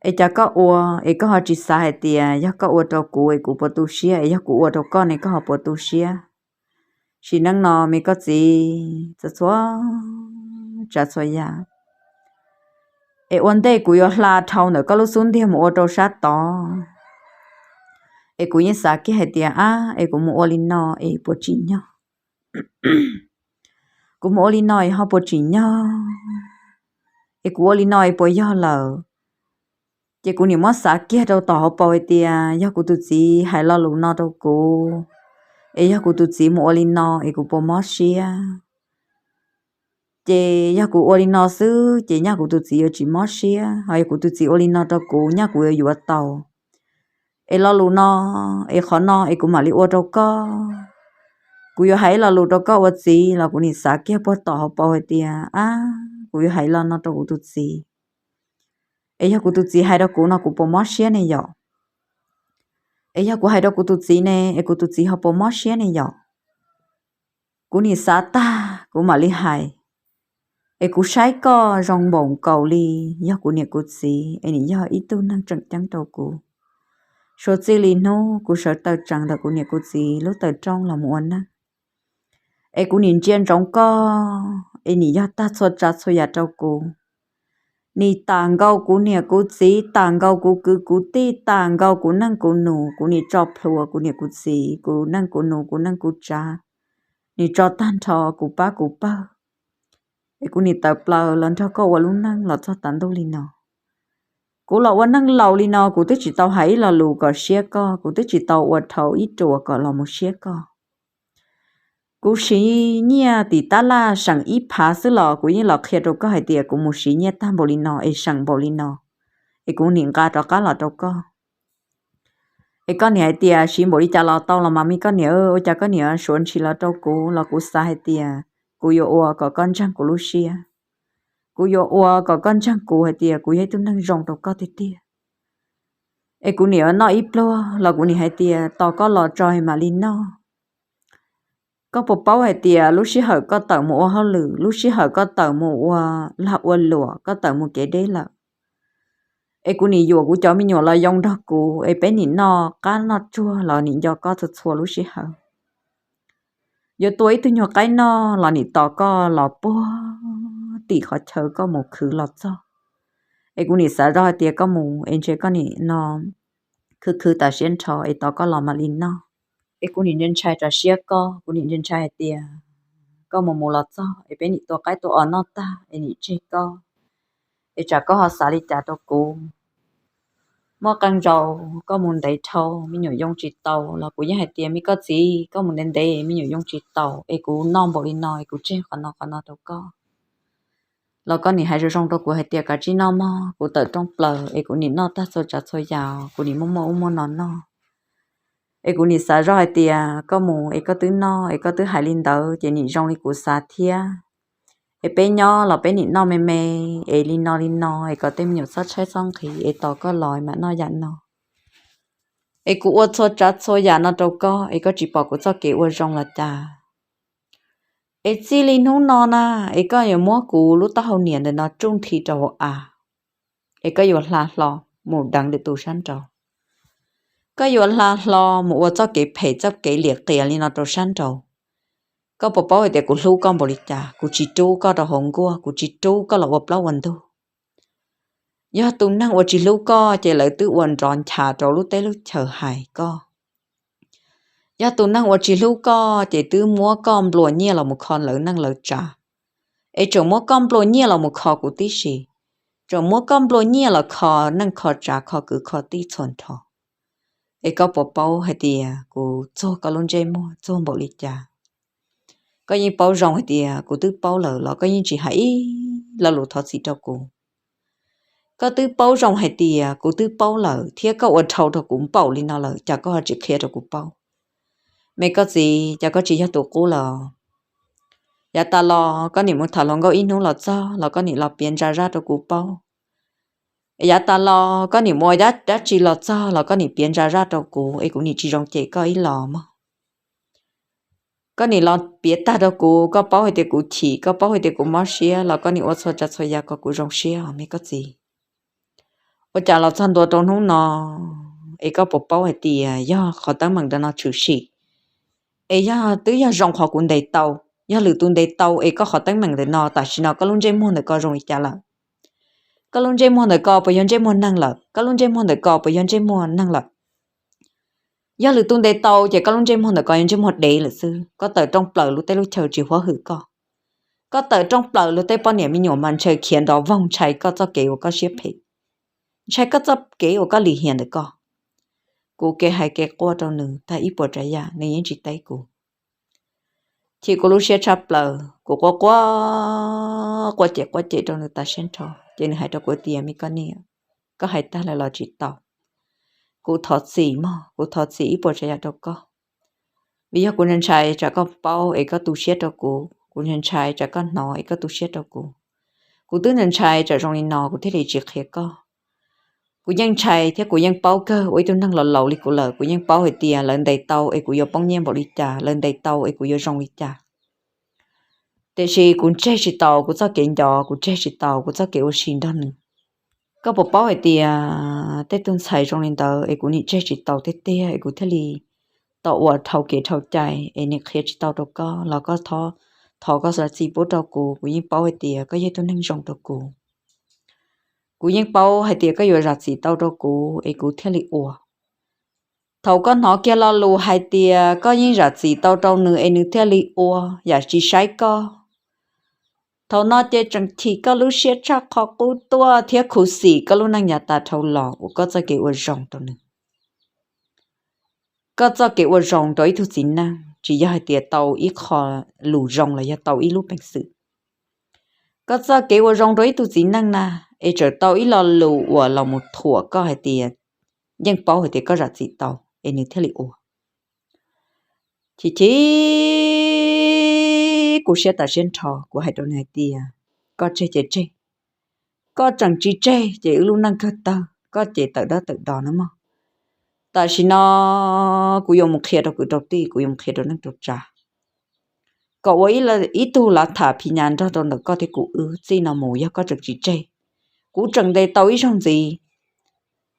Es cas koj ua es koj ho tsis xav hais tias yog koj ua rau kuv es kuv puas tu siab, es yog kuv ua rau koj ne koj ho puas tu siab? Sim neej no me koj txiv, txhua txhua tsav txhua yam es ua ntej kuv yuav hla dhau ntawm koj lub xub ntiag mus ua rau sab tod, es kuv yeej xav kiag hais tias, ab, es kuv mus ua li no es puas tsim nyog? Kuv mus ua li no es ho puas tsim nyog? Es kuv ua li no es puas yog lawm? Ces kuv nim muab xav kiag rau tom hauv paus hais tias yog kuv tus txiv hais lo lus no rau kuv, es yog kuv tus txiv mus ua li no es kuv puas mob siab? Ces yog kuv ua li no xwb ces nyaj kuv tus txiv yuav tsis mob siab, ho yog kuv tus txiv ua li no rau kuv nyaj kuv yuav yuav tau. Es lo lus no, es qhov no es kuv mam li ua rau koj. Kuv yuav hais ib lo lus rau koj ua txiv los kuv nim xav kiag puag tom hauv paus hais tias, ab, kuv yuav hais lo no rau kuv tus txiv, es yog kuv tus txiv hais rau kuv no kuv puas mob siab ne yom? Es yog kuv hais rau kuv tus txiv ne es kuv tus txiv ho puas mob siab ne yom? Kuv nim xav tag kuv mam li hais, es kuv saib koj zoo npaum nkaus li yog kuv niam kuv txiv es nim yog ib tug neeg tseem ceeb rau kuv. Suav txij li hnub kuv sawv taws tsees ntawm kuv niam kuv txiv lub taws rooj los mus ua neej, es kuv nim ntsia ntsoov koj es nim yog tag txhua tsav txhua yam rau kuv. Nim tas nkaus kuv niam kuv txiv, tas nkaus kuv kwv kuv tij, tas nkaus kuv neej kuv nus, kuv nim tso plhuav kuv niam kuv txiv, kuv neej kuv nus, kuv neej kuv tsav, nim tso tag nrho kuv pab kuv pawg. Es kuv nim tawm plaws los nrog koj ua lub neej los txog tav ntuj li no. Kuv los ua neej laus li no kuv twb tsis tau hais ib lo lus kom siab koj, kuv twb tsis tau ua dhau ib ruam kom los mus siab koj. Kuv siv nyiaj tim tab laj seem ib phav xwb los kuv yeej los qhia rau koj hais tias kuv mus siv nyiaj tag npaum li no es seem npaum li no, es kuv nim nqa rov qab los rau koj. Es koj niam hais tias siv npaum li cas los tau los mas me koj niam, ua cas koj niam suav ntshis los rau kuv los kuv xav hais tias kuv yuav ua kom koj ntseeg kuv lub siab. Kuv yuav ua kom koj ntseeg kuv hais tias kuv yog ib tug neeg zoo rau koj tiag tiag. Es kuv niam noj ib pluag los kuv niam hais tias tos koj los tso mam li noj. Koj puas paub hais tias lub sij hawm koj tawm mus ua hauj lwm, lub sij hawm koj tawm mus ua lag ua luam, koj tawm mus kev deb lawm, es kuv nim yuam kuv cov me nyuam los yoo nrog kuv es peb nim noj qab noj tsuag los nim nco koj txhua txhua lub sij hawm. Yuav tua ib tug nyuag qaib noj los nim tos koj los puag tim qhov chaw koj mus khwv los txog. Es kuv nim xav zoj hais tias koj mus es ntshe koj nim no khwv khwv tas siab nrho es tos koj los mam li noj. Es kuv nim ntshai ntshai rau siab koj, kuv nim ntshai ntshai hais tias koj mus mus los txog es peb nim tua qaib tua os noj tag es nim tseg koj, es tsam koj ho xav li cas rau kuv. Muaj qee zaus koj mus ntev dhau me nyuam yoo tsis tau los kuv yeej hais tias me koj txiv, koj mus ntev ntev me nyuam yoo tsis tau es kuv noj npaum li no es kuv tseg qhov no qhov no rau koj. Los koj nim hais zoo zoo rau kuv hais tias kav tsij noj mog, kuv tawm rooj plaws es kuv nim noj tag txhua tsav txhua yam, kuv nim muaj muaj ub muaj no noj. Es kuv nim xav zoj hais tias koj mus es koj twb noj es koj twb hais li ntawd ces nim zoo li kuv xav thiab. Es peb nyob los peb nim noj me me, es li no li no es kom tej me nyuam txhob tshaib txhob nqhis es tos koj los mam noj yam no. Es kuv ua txhua tsav txhua yam no rau koj es koj tsis pom kuv txoj kev ua zoo los cas? Es txij li hnub no na, es koj yuav muab kuv lub taub hau niam ntawm no tsuj nthi rau hauv av, es koj yuav hla hlo mus deev ntawm tus sab nraud. Koj yuav hla hlo mus ua txoj kev phem txoj kev liam qias li no rau sab nraud. Koj puas paub hais tias kuv hlub koj npaum li cas? Kuv tsis rub koj rau hauv nkuaj, kuv tsis rub koj los ua plaub ua ntug. Yog tus neeg uas tsis hlub koj ces lawv twb ua nrov ncha rau lub teb lub chaws hais koj. Yog tus neeg uas tsis hlub koj ces twb muab koj nplua nyiaj los mus kho lawv neej lawv tsav, es tseem muab koj nplua nyiaj los mus kho kuv tib si, tseem muab koj nplua nyiaj los kho neej kho tsav kho kwv kho tij txhua nrho. Es koj puas paub hais tias kuv txuag koj lub ntsej muag txuag npaum li cas? Koj yeej paub zoo hais tias kuv twb paub lawm los koj yeej tsis hais ib lo lus thov txim rau kuv. Koj twb paub zoo hais tias kuv twb paub lawm thiab koj ua dhau rau kuv npaum li no lawm, cas koj ho tsis qhia rau kuv paub? Me koj txiv, cas koj tsis yog tus qub lawm? Yav tas los koj nim mus tham hluas nkauj ib hnub los txog los koj nim los piav ntsa zaj rau kuv paub. Yav tas los koj nim mus ua dab tsi los txog los koj nim piav ntsa zaj rau kuv es kuv nim tsis zoo cem koj ib los mog. Koj nim los piav tag rau kuv, koj paub hais tias kuv chim, koj paub hais tias kuv mob siab los koj nim ua txhua tsav txhua yam kom kuv zoo siab os me koj txiv. Ua cas los txog ntua rau hnub no es koj puas paub hais tias yog qhov teeb meem ntawm no tshwm sim, es yog twb yog zoo qhov kuv ntes tau, yog lwm tus ntes tau es koj qhov teeb meem ntawm no tam sim no koj lub ntsej muag ntawm ko zoo li cas lawm? Koj lub ntsej muag ntawm ko puas yog ntsej muag neeg lawm? Koj lub ntsej muag ntawm ko puas yog ntsej muag neeg lawm? Yog lwm tus ntes tau ces koj lub ntsej muag ntawm ko yog ntsej muag dev lawm xwb. Koj tawm rooj plaws lub teb lub chaw tsis huab hwm koj. Koj tawm rooj plaws luag tej poj niam me nyuam mas ntshaw khiav nrov voog, ntshai koj txoj kev uas koj siab phem, ntshai koj txoj kev uas koj lim hiam ntawm koj. Kuv kev hais kev quaj rau nws tag ib puas tsav yam nws yeej tsis teb kuv. Chim kuv lub siab tshaj plaws, kuv quaj quaj, quaj cem quaj cem rau nws tas siab nrho, ces nws hais rau kuv tias, me koj niam, koj hais tag lawm los tsis tau. Kuv thov txim mog, kuv thov txim ib puas tsav yam rau koj, vim yog kuv ntshai tsam koj paub es koj tu siab rau kuv, kuv ntshai tsam koj hnov es koj tu siab rau kuv. Kuv twb ntshai tsam zoo li no kuv thiaj li tsis qhia koj. Kuv yeej ntshai thiab kuv yeej paub kawg, ua ib tug neeg laus laus li kuv lawm kuv yeej paub hais tias lawv ntes tau es kuv yuav poob nyiaj npaum li cas, lawv ntes tau es kuv yuav zoo li cas. Tiam sis kuv tseg tsis tau kuv txoj kev nco, kuv tseg tsis tau kuv txoj kev ua si nrog nws. Koj puas paub hais tias tej tug ntxhais zoo li ntawd es kuv nim tseg tsis tau tiag tiag es kuv thiaj li tau ua dhau kev dhau cai es nim qhia tsis tau rau koj los koj thov koj zam txim pub rau kuv. Kuv yeej paub hais tias koj yog ib tug neeg zoo rau kuv. Kuv yeej paub hais tias koj yuav zam txim tau rau kuv es kuv thiaj li ua. Thaum koj hnov kiag lo lus hais tias koj yeej zam txim tau rau nws es nws thiaj li ua yam tsis saib koj, thaum no ces tseem chim koj lub siab tshaj qhov qub tuaj thiab khuv xim koj lub neej yav tas dhau los uas koj txoj kev ua zoo rau nws. Koj txoj kev ua zoo rau ib tug txiv neej tsis yog hais tias tau ib qho lus zoo los yog tau ib lub peev xwm. Koj txoj kev ua zoo rau ib tug txiv neej na, es txawm tau ib lo lus uas los mus thuam koj hais tias yeej paub hais tias koj zam txim tau es nws thiaj li ua. Chim chim kuv siab tas siab nrho, kuv hais rau nws hais tias, koj tseg ces tseg, koj tseem tsis tseg ces wb lub neej kawg tawg, koj ces tawm dawb tawm do na mog. Tam sim no kuv yuav mus qhia rau kwv rau tij, kuv yuav mus qhia rau neej rau tsav, kom ua ib tug lav tham phiv nyav nrog rau ntawm koj thiab kuv wb. Txij no mus yog koj tseem tsis tseg, kuv tseem ntes tau ib zaug ntxiv,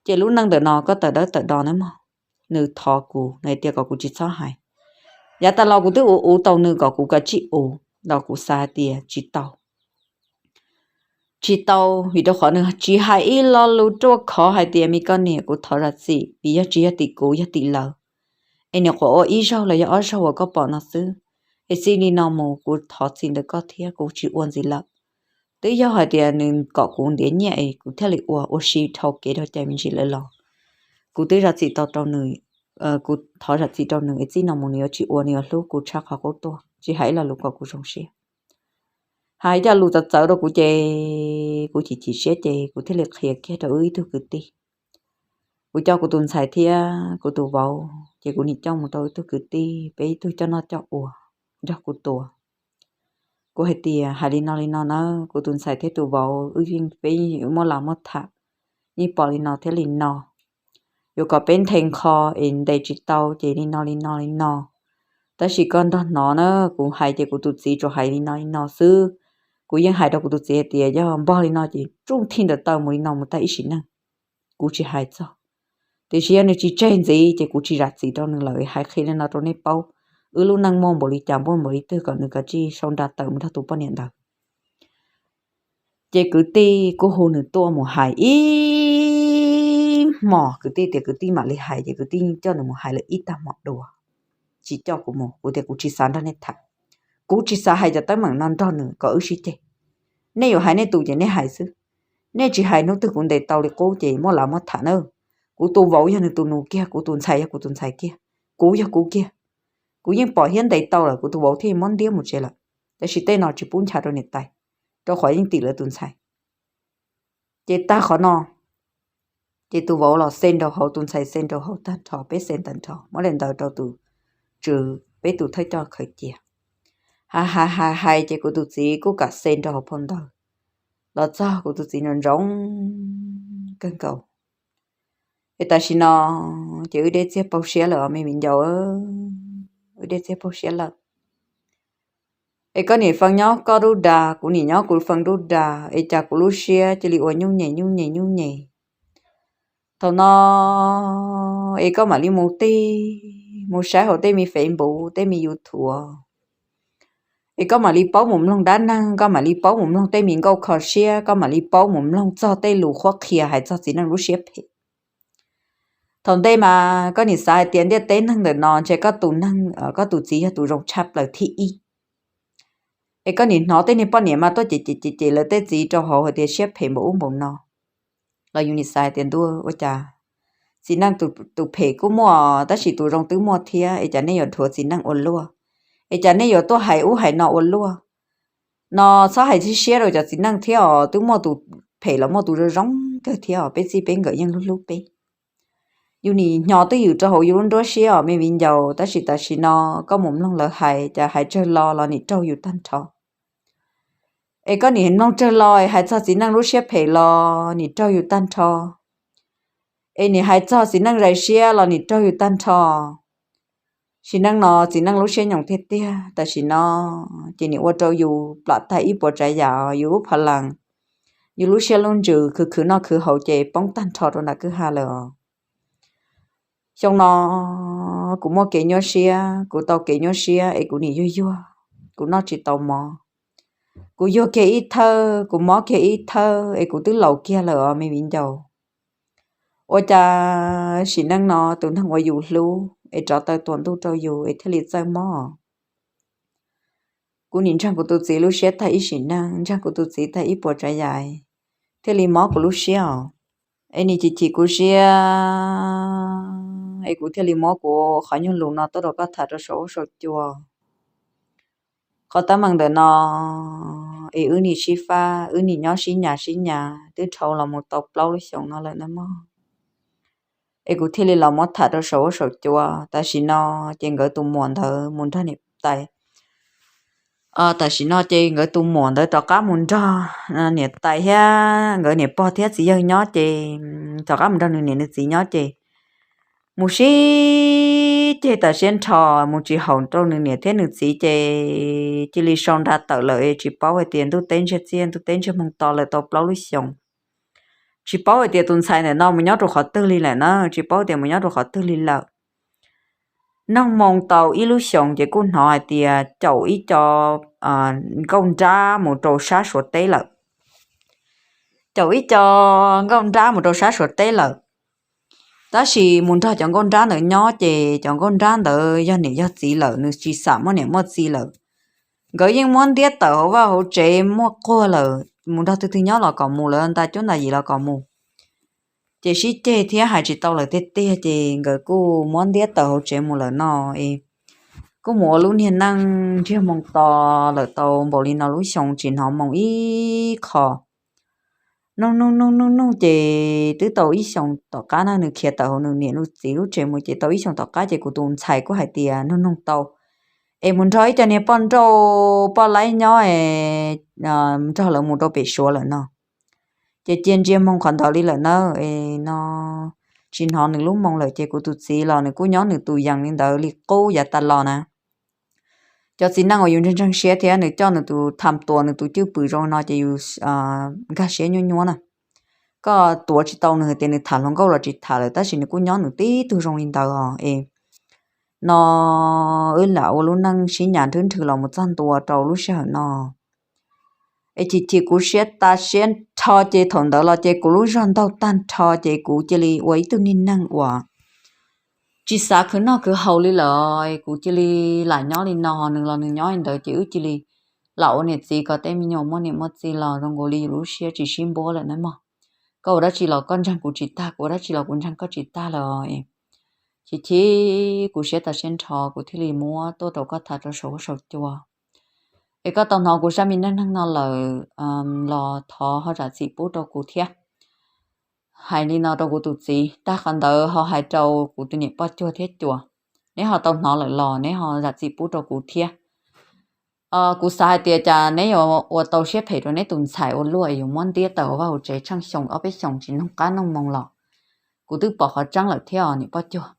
ces lub neej ntawm no koj tawm dawb tawm do na mog. Nws thov kuv, nws hais tias kom kuv tsis txhob hais. Yav tas los kuv twb ua ua tau nws kom kuv kav tsij ua, los kuv xav hais tias tsis tau. Tsis tau, vim rau qhov nws tsis hais ib lo lus ruaj khov hais tias, me koj niam, kuv thov zam txim, vim yog tsis yog tim kuv, yog tim lawv, es nws nyuam qhuav ua ib zaug los yog ob zaug uas koj pom no xwb. Es txij li no mus kuv thov txim ntawm koj thiab kuv tsis ua ntxiv lawm. Twb yog hais tias nws kom kuv ntiav nyiaj es kuv thiaj li ua, ua si dhau kev dhau cai me ntsis lawm los kuv twb zam txim tau rau nws, kuv thov zam txim rau nws es txij no mus nws yuav tsis ua, nws yuav hlub kuv tshaj qhov qub tuaj, tsis hais ib lo lus kom kuv zoo siab. Hais cov lus txawv txawv rau kuv ces kuv chim chim siab ces kuv thiaj li qhia kiag rau wb ib tug kwv tij. Kuv coj kuv tus ntxhais thiab kuv tus vauv ces kuv nim coj mus rau ib tug kwv tij, peb ib tug coj noj coj ua nrog kuv tua. Kuv hais tias hais li no li no na, kuv tus ntxhais thiab tus vauv wb yeej peb muaj las muaj tham, yeej pom li no thiab li no, yuav kom peb nthe nkho es ntes tsis tau ces li no li no li no. Tab sis koj nrog hnov na, kuv hais ces kuv tus txiv tsuas hais li no li no xwb. Kuv yeej hais rau kuv tus txiv hais tias yog npog li no ces tsuj thij ntawm taw mus li no mus tag ib sim neej. Kuv tsis hais txog, tiam sis yog nws tsis tseg ntxiv ces kuv tsis zam txim rau nws lawm. Hais qhia li no rau nej paub, wb lub neej muaj npaum li cas, muaj npaum li twg, kom nws kav tsij sau nra tawm mus nrog tus poj niam ntawd. Ces kwv tij kuj hu nws tuaj mus hais ib hmos, kwv tij tias kwv tij mam li hais ces kwv tij coj nws mus hais lawm ib tag hmo dua, tsis coj kuv mus. Kuv tias kuv tsis xav nrog nej tham, kuv tsis xav hais cov teeb meem no nrog nws kom wb sib ceg. Nej yuav hais nej tus ces nej hais xwb, nej tsis hais hnub twg kuv ntes tau li qub ces muaj las muaj tham na. Kuv tus vauv yog nws tus nus kiag, kuv tus ntxhais yog kuv tus ntxhais kiag, kuv yog kuv kiag. Kuv yeej pom thiab ntes tau lawm, kuv tus vauv thiaj muab ntiab mus tsev lawm. Tab sis tej no tsis pub ncha rau niam tais, rau qhov yeej tim lawv tus ntxhais. Ces tag qhov no, ces tus vauv los xe nraum hauv, tus ntxhais xe nraum hauv tag nrho, peb xe tag nrho, muab daim ntawv rau tus tswv, peb tus thawj coj khaws cia. Hais hais hais hais ces kuv tus txiv kuj kam xe nraum hauv phau ntawv. Los txog kuv tus txiv nrov ntsoov kawg nkaus. Es tam sim no ces wb dej txiag paug siab lawm os me viv ncaus, wb dej txiag paug siab lawm. Es koj nim fee nyob koj dub dag, kuv nim nyob kuv fee dub dag, es cas kuv lub siab cia li ua nyuj nyem nyuj nyem nyuj nyem. Thaum no es koj mam li mus tig mus saib hauv tej me Facebook, tej me YouTube, es koj mam li paub mus mloog dab neeg, koj mam li paub mus mloog tej me nkauj kho siab, koj mam li paub mus mloog txog tej lus qhuab qhia hais txog txiv neej lub siab phem. Thaum ntej mas koj nim xav hais tias ntiaj teb neeg ntawm no ntshe koj tus neeg, koj tus txiv yog tus zoo tshaj plaws thib ib. Es koj nim hnov tej niag poj niam mas tuaj cem cem cem cem lawv tej txiv rau hauv hais tias siab phem npaum ub npaum no. Los yus nim xav hais tias ntuj, ua cas txiv neej tus phem kuj muaj tab sis tus zoo twb muaj thiab, es cas nej yuav dhuav txiv neej ua luaj? Es cas nej yuav tuaj hais ub hais no ua luaj? No txhob hais siab rau cov txiv neej thiab os, twb muaj tus phem los muaj tus zoo zoo kawg thiab os, peb txij peb nkawm yeej hlub hlub peb. Yus nim hnov twj ywm rau hauv yus lub nruab siab os me viv ncaus, tab sis tam sim no koj mus mloog lawv hais cas hais tsawg lo los nim raug yus tag nrho. Es koj nim mloog tsawg lo es hais txog txiv neej lub siab phem los nim raug yus tag nrho. Es nim hais txog txiv neej zais siab los nim raug yus tag nrho. Sim neej no txiv neej lub siab nyoos tiag tiag, tam sim no ces nim ua rau yus plam tag ib puas tsav yam, yus lub pha las, yus lub siab lub ntsws khwv khwv noj khwv haus ces poob tag nrho rau nram kwj ha lawm os. Xyoo no kuv muaj kev nyuaj siab, kuv tau kev nyuaj siab es kuv nim yuag yuag, kuv noj tsis tau mov. Kuv yuag kiag ib thawj, kuv mob kiag ib thawj es kuv twb laus kiag lawm os me viv ncaus. Ua cas sim neej no tus neeg uas yus hlub es rov tawm tuam ntuj rau yus es thiaj li txawj mob. Kuv nim ntseeg kuv tus txiv lub siab tag ib sim neej, ntseeg kuv tus txiv tag ib puas tsav yam, thiaj li mob kuv lub siab os. Es nim chim chim kuv siab, es kuv thiaj li muab kuv qhov nyuag lus no tuaj rau koj tham rau saum huab saum cua. Qhov teeb meem ntawm no es wb nim sib fab, wb nim nyob sib nyas sib nyas twb dhau los mus tau plaub lub xyoos no lawm na mog. Es kuv thiaj li los muab tham rau saum huab saum cua. Tam sim no ces nkawd tus muam ntawd mus nrog niam tais, tam sim no ces nkawd tus muam ntawd rov qab mus nrog niam tais thiab nkawd niam pog thiab txiv yawg nyob ces, rov qab mus nrog nws niam nws txiv nyob ces mus sib ceg tas siab nrho, mus tsis haum rau nws niam thiab nws txiv ces cia li sau nra tawm lawm. Tsis paub hais tias ntuj teb ntsiag txiaj ntuj teb ntsiag moog to lawm tau plaub lub xyoos. Tsis paub hais tias tus ntxhais ntawm no mus nyob rau qhov twg li lawm na, tsis paub tias mus nyob rau qhov twg li lawm. Noog moo tau ib lub xyoos ces kuj hnov hais tias caum ib co nkauj nrab mus rau sab Suav teb lawm. Caum ib co nkauj nrab mus rau sab Suav teb lawm. Tab sis mus nrog cov nkauj nrab ntawd nyob ces cov nkauj nrab ntawd yog niam yog txiv lawm, nws tsis xam muaj niam muaj txiv lawm. Nkawd yeej muab ntiab tawm hauv vaj hauv tsev muaj quag lawm, mus nrog twg twg nyob los kom mus, lawv nta cuab nta yim los kom mus. Ces sib ceg thiab hais tsis tau lawm tiag tiag ces nkawd kuj muab ntiab tawm hauv tsev mus lawm no. Kuj mus ua lub niag neej ntsiag moo to lawm tau npaum li no lub xyoo tsis hnov moo ib qho. Nug nug nug nug nug ces twb tau ib xyoos tom qab na, nws khiav tawm hauv nws niam nws txiv lub tsev mus ces tau ib xyoos tom qab ces kuv tus ntxhais kuj hais tias nug nug tau es mus nrog ib co niag poj nrauj poj laib nyob es nrog lawv mus rau pem Suav lawm no. Ces cia ntsia moo qhov ntawd li lawm na, es no tsis hnov nws lub moo lawm ces kuv tus txiv los nws kuj nyob nws tus yees li ntawd li qub yav tas los na. Cov txiv neej uas yus ntseeg ntseeg siab thiab nws coj nws tus tham tuas nws tus cwj pwm zoo no ces yus nkag siab nyuab nyuab na. Koj tuav tsis tau nws hais tias nws tham hluas nkauj los tsis tham lawm tab sis nws kuj nyob nws tib tug zoo li ntawd os es no wb lam ua lub neej sib nyam nrhwb nrhw los mus txog ntua rau lub sij hawm no. Es chim chim kuv siab tas siab nrho ces thaum ntawd los ces kuv lub zog ntaug tag nrho ces kuv cia li ua ib tug niag neeg uas tsis xav khwv noj khwv haus li lawm, kuv cia li lam nyob li no, nws los nws nyob li ntawd ces wb cia li lam ua niam txiv kom tej me nyuam muaj niam muaj txiv los zoo nkaus li yus lub siab tsis sib npuab lawm na mog. Koj ua dab tsi los koj ntseeg kuv tsis tag, kuv ua dab tsi los kuv ntseeg koj tsis tag lawm. Chim chim kuv siab tas siab nrho kuv thiaj li muab tuaj rau koj tham rau saum huab saum cua. Es koj tau hnov kuv zaj me neej neeg no lawm los thov ho zam txim pub rau kuv thiab. Hais li no rau kuv tus txiv tag qhov ntawd ho hais rau kuv tus niam poj cuag thiab cuas, neb ho tau hnov lawm los neb ho zam txim pub rau kuv thiab. Kuv xav hais tias cas neb yuav ua tau siab phem rau neb tus ntxhais ua luaj es yuav muab ntiab tawm hauv vaj hauv tsev tsheej xyoo ob peb xyoos tsis noog qab noog moo los. Kuv twb pom qhov tseeb lawm thiab os niam poj cuag.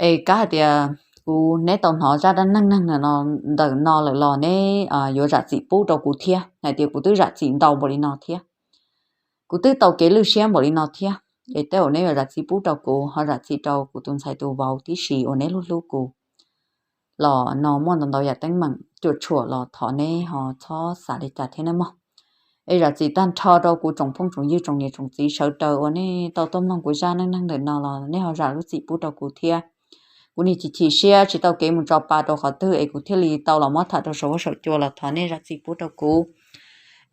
Es kab hais tias kuv neb tau hnov zaj dab neeg neeg ntawm no lawm los neb yuav zam txim pub rau kuv thiab, hais tias kuv twb zam txim ntau npaum li no thiab. Kuv twb tau kev lwj siab npaum li no thiab, es tej zaum neb yuav zam txim pub rau kuv, ho zam txim rau kuv tus ntxhais tus vauv tib si uas neb hlub hlub kuv los no muaj ntau ntau yam teeb meem cuam tshuam los thov neb ho txhob xav li cas thiab nawb mog. Es zam txim tag nrho rau kuv tsoom phooj tsoom ywg tsoom niam tsoom txiv sawv daws uas nej tau tuaj mloog kuv zaj neej neeg ntawm no los nej ho zam lub txim pub rau kuv thiab. Kuv nim chim chim siab tsis tau kev mus tso pa rau qhov twg es kuv thiaj li tau los muab tham rau saum huab saum cua los thov nej zam txim pub rau kuv.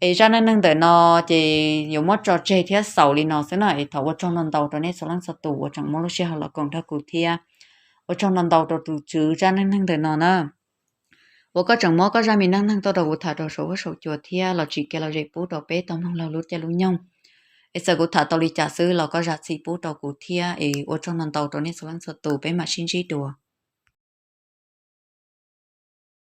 Es zaj neej neeg ntawm no ces yuav muab tso tseg thiab xaus li no xwb na, es thov ua tsaug ntau ntau rau nej txhua leej txhua tus uas tseem muab lub sij hawm los koom nrog kuv thiab. Ua tsaug ntau ntau rau tus tswv zaj neej neeg ntawm no na, uas koj tseem muab koj zaj me neej neeg tuaj rau kuv tham rau saum huab saum cua thiab los tsim kev lom zem pub rau peb tau mloog laug lub caij lub nyoog. Es txawm kuv tham tau li cas xwb los koj zam txim pub rau kuv thiab, es ua tsaug ntau ntau rau nej txhua leej txhua tus, peb mam sib ntsib dua.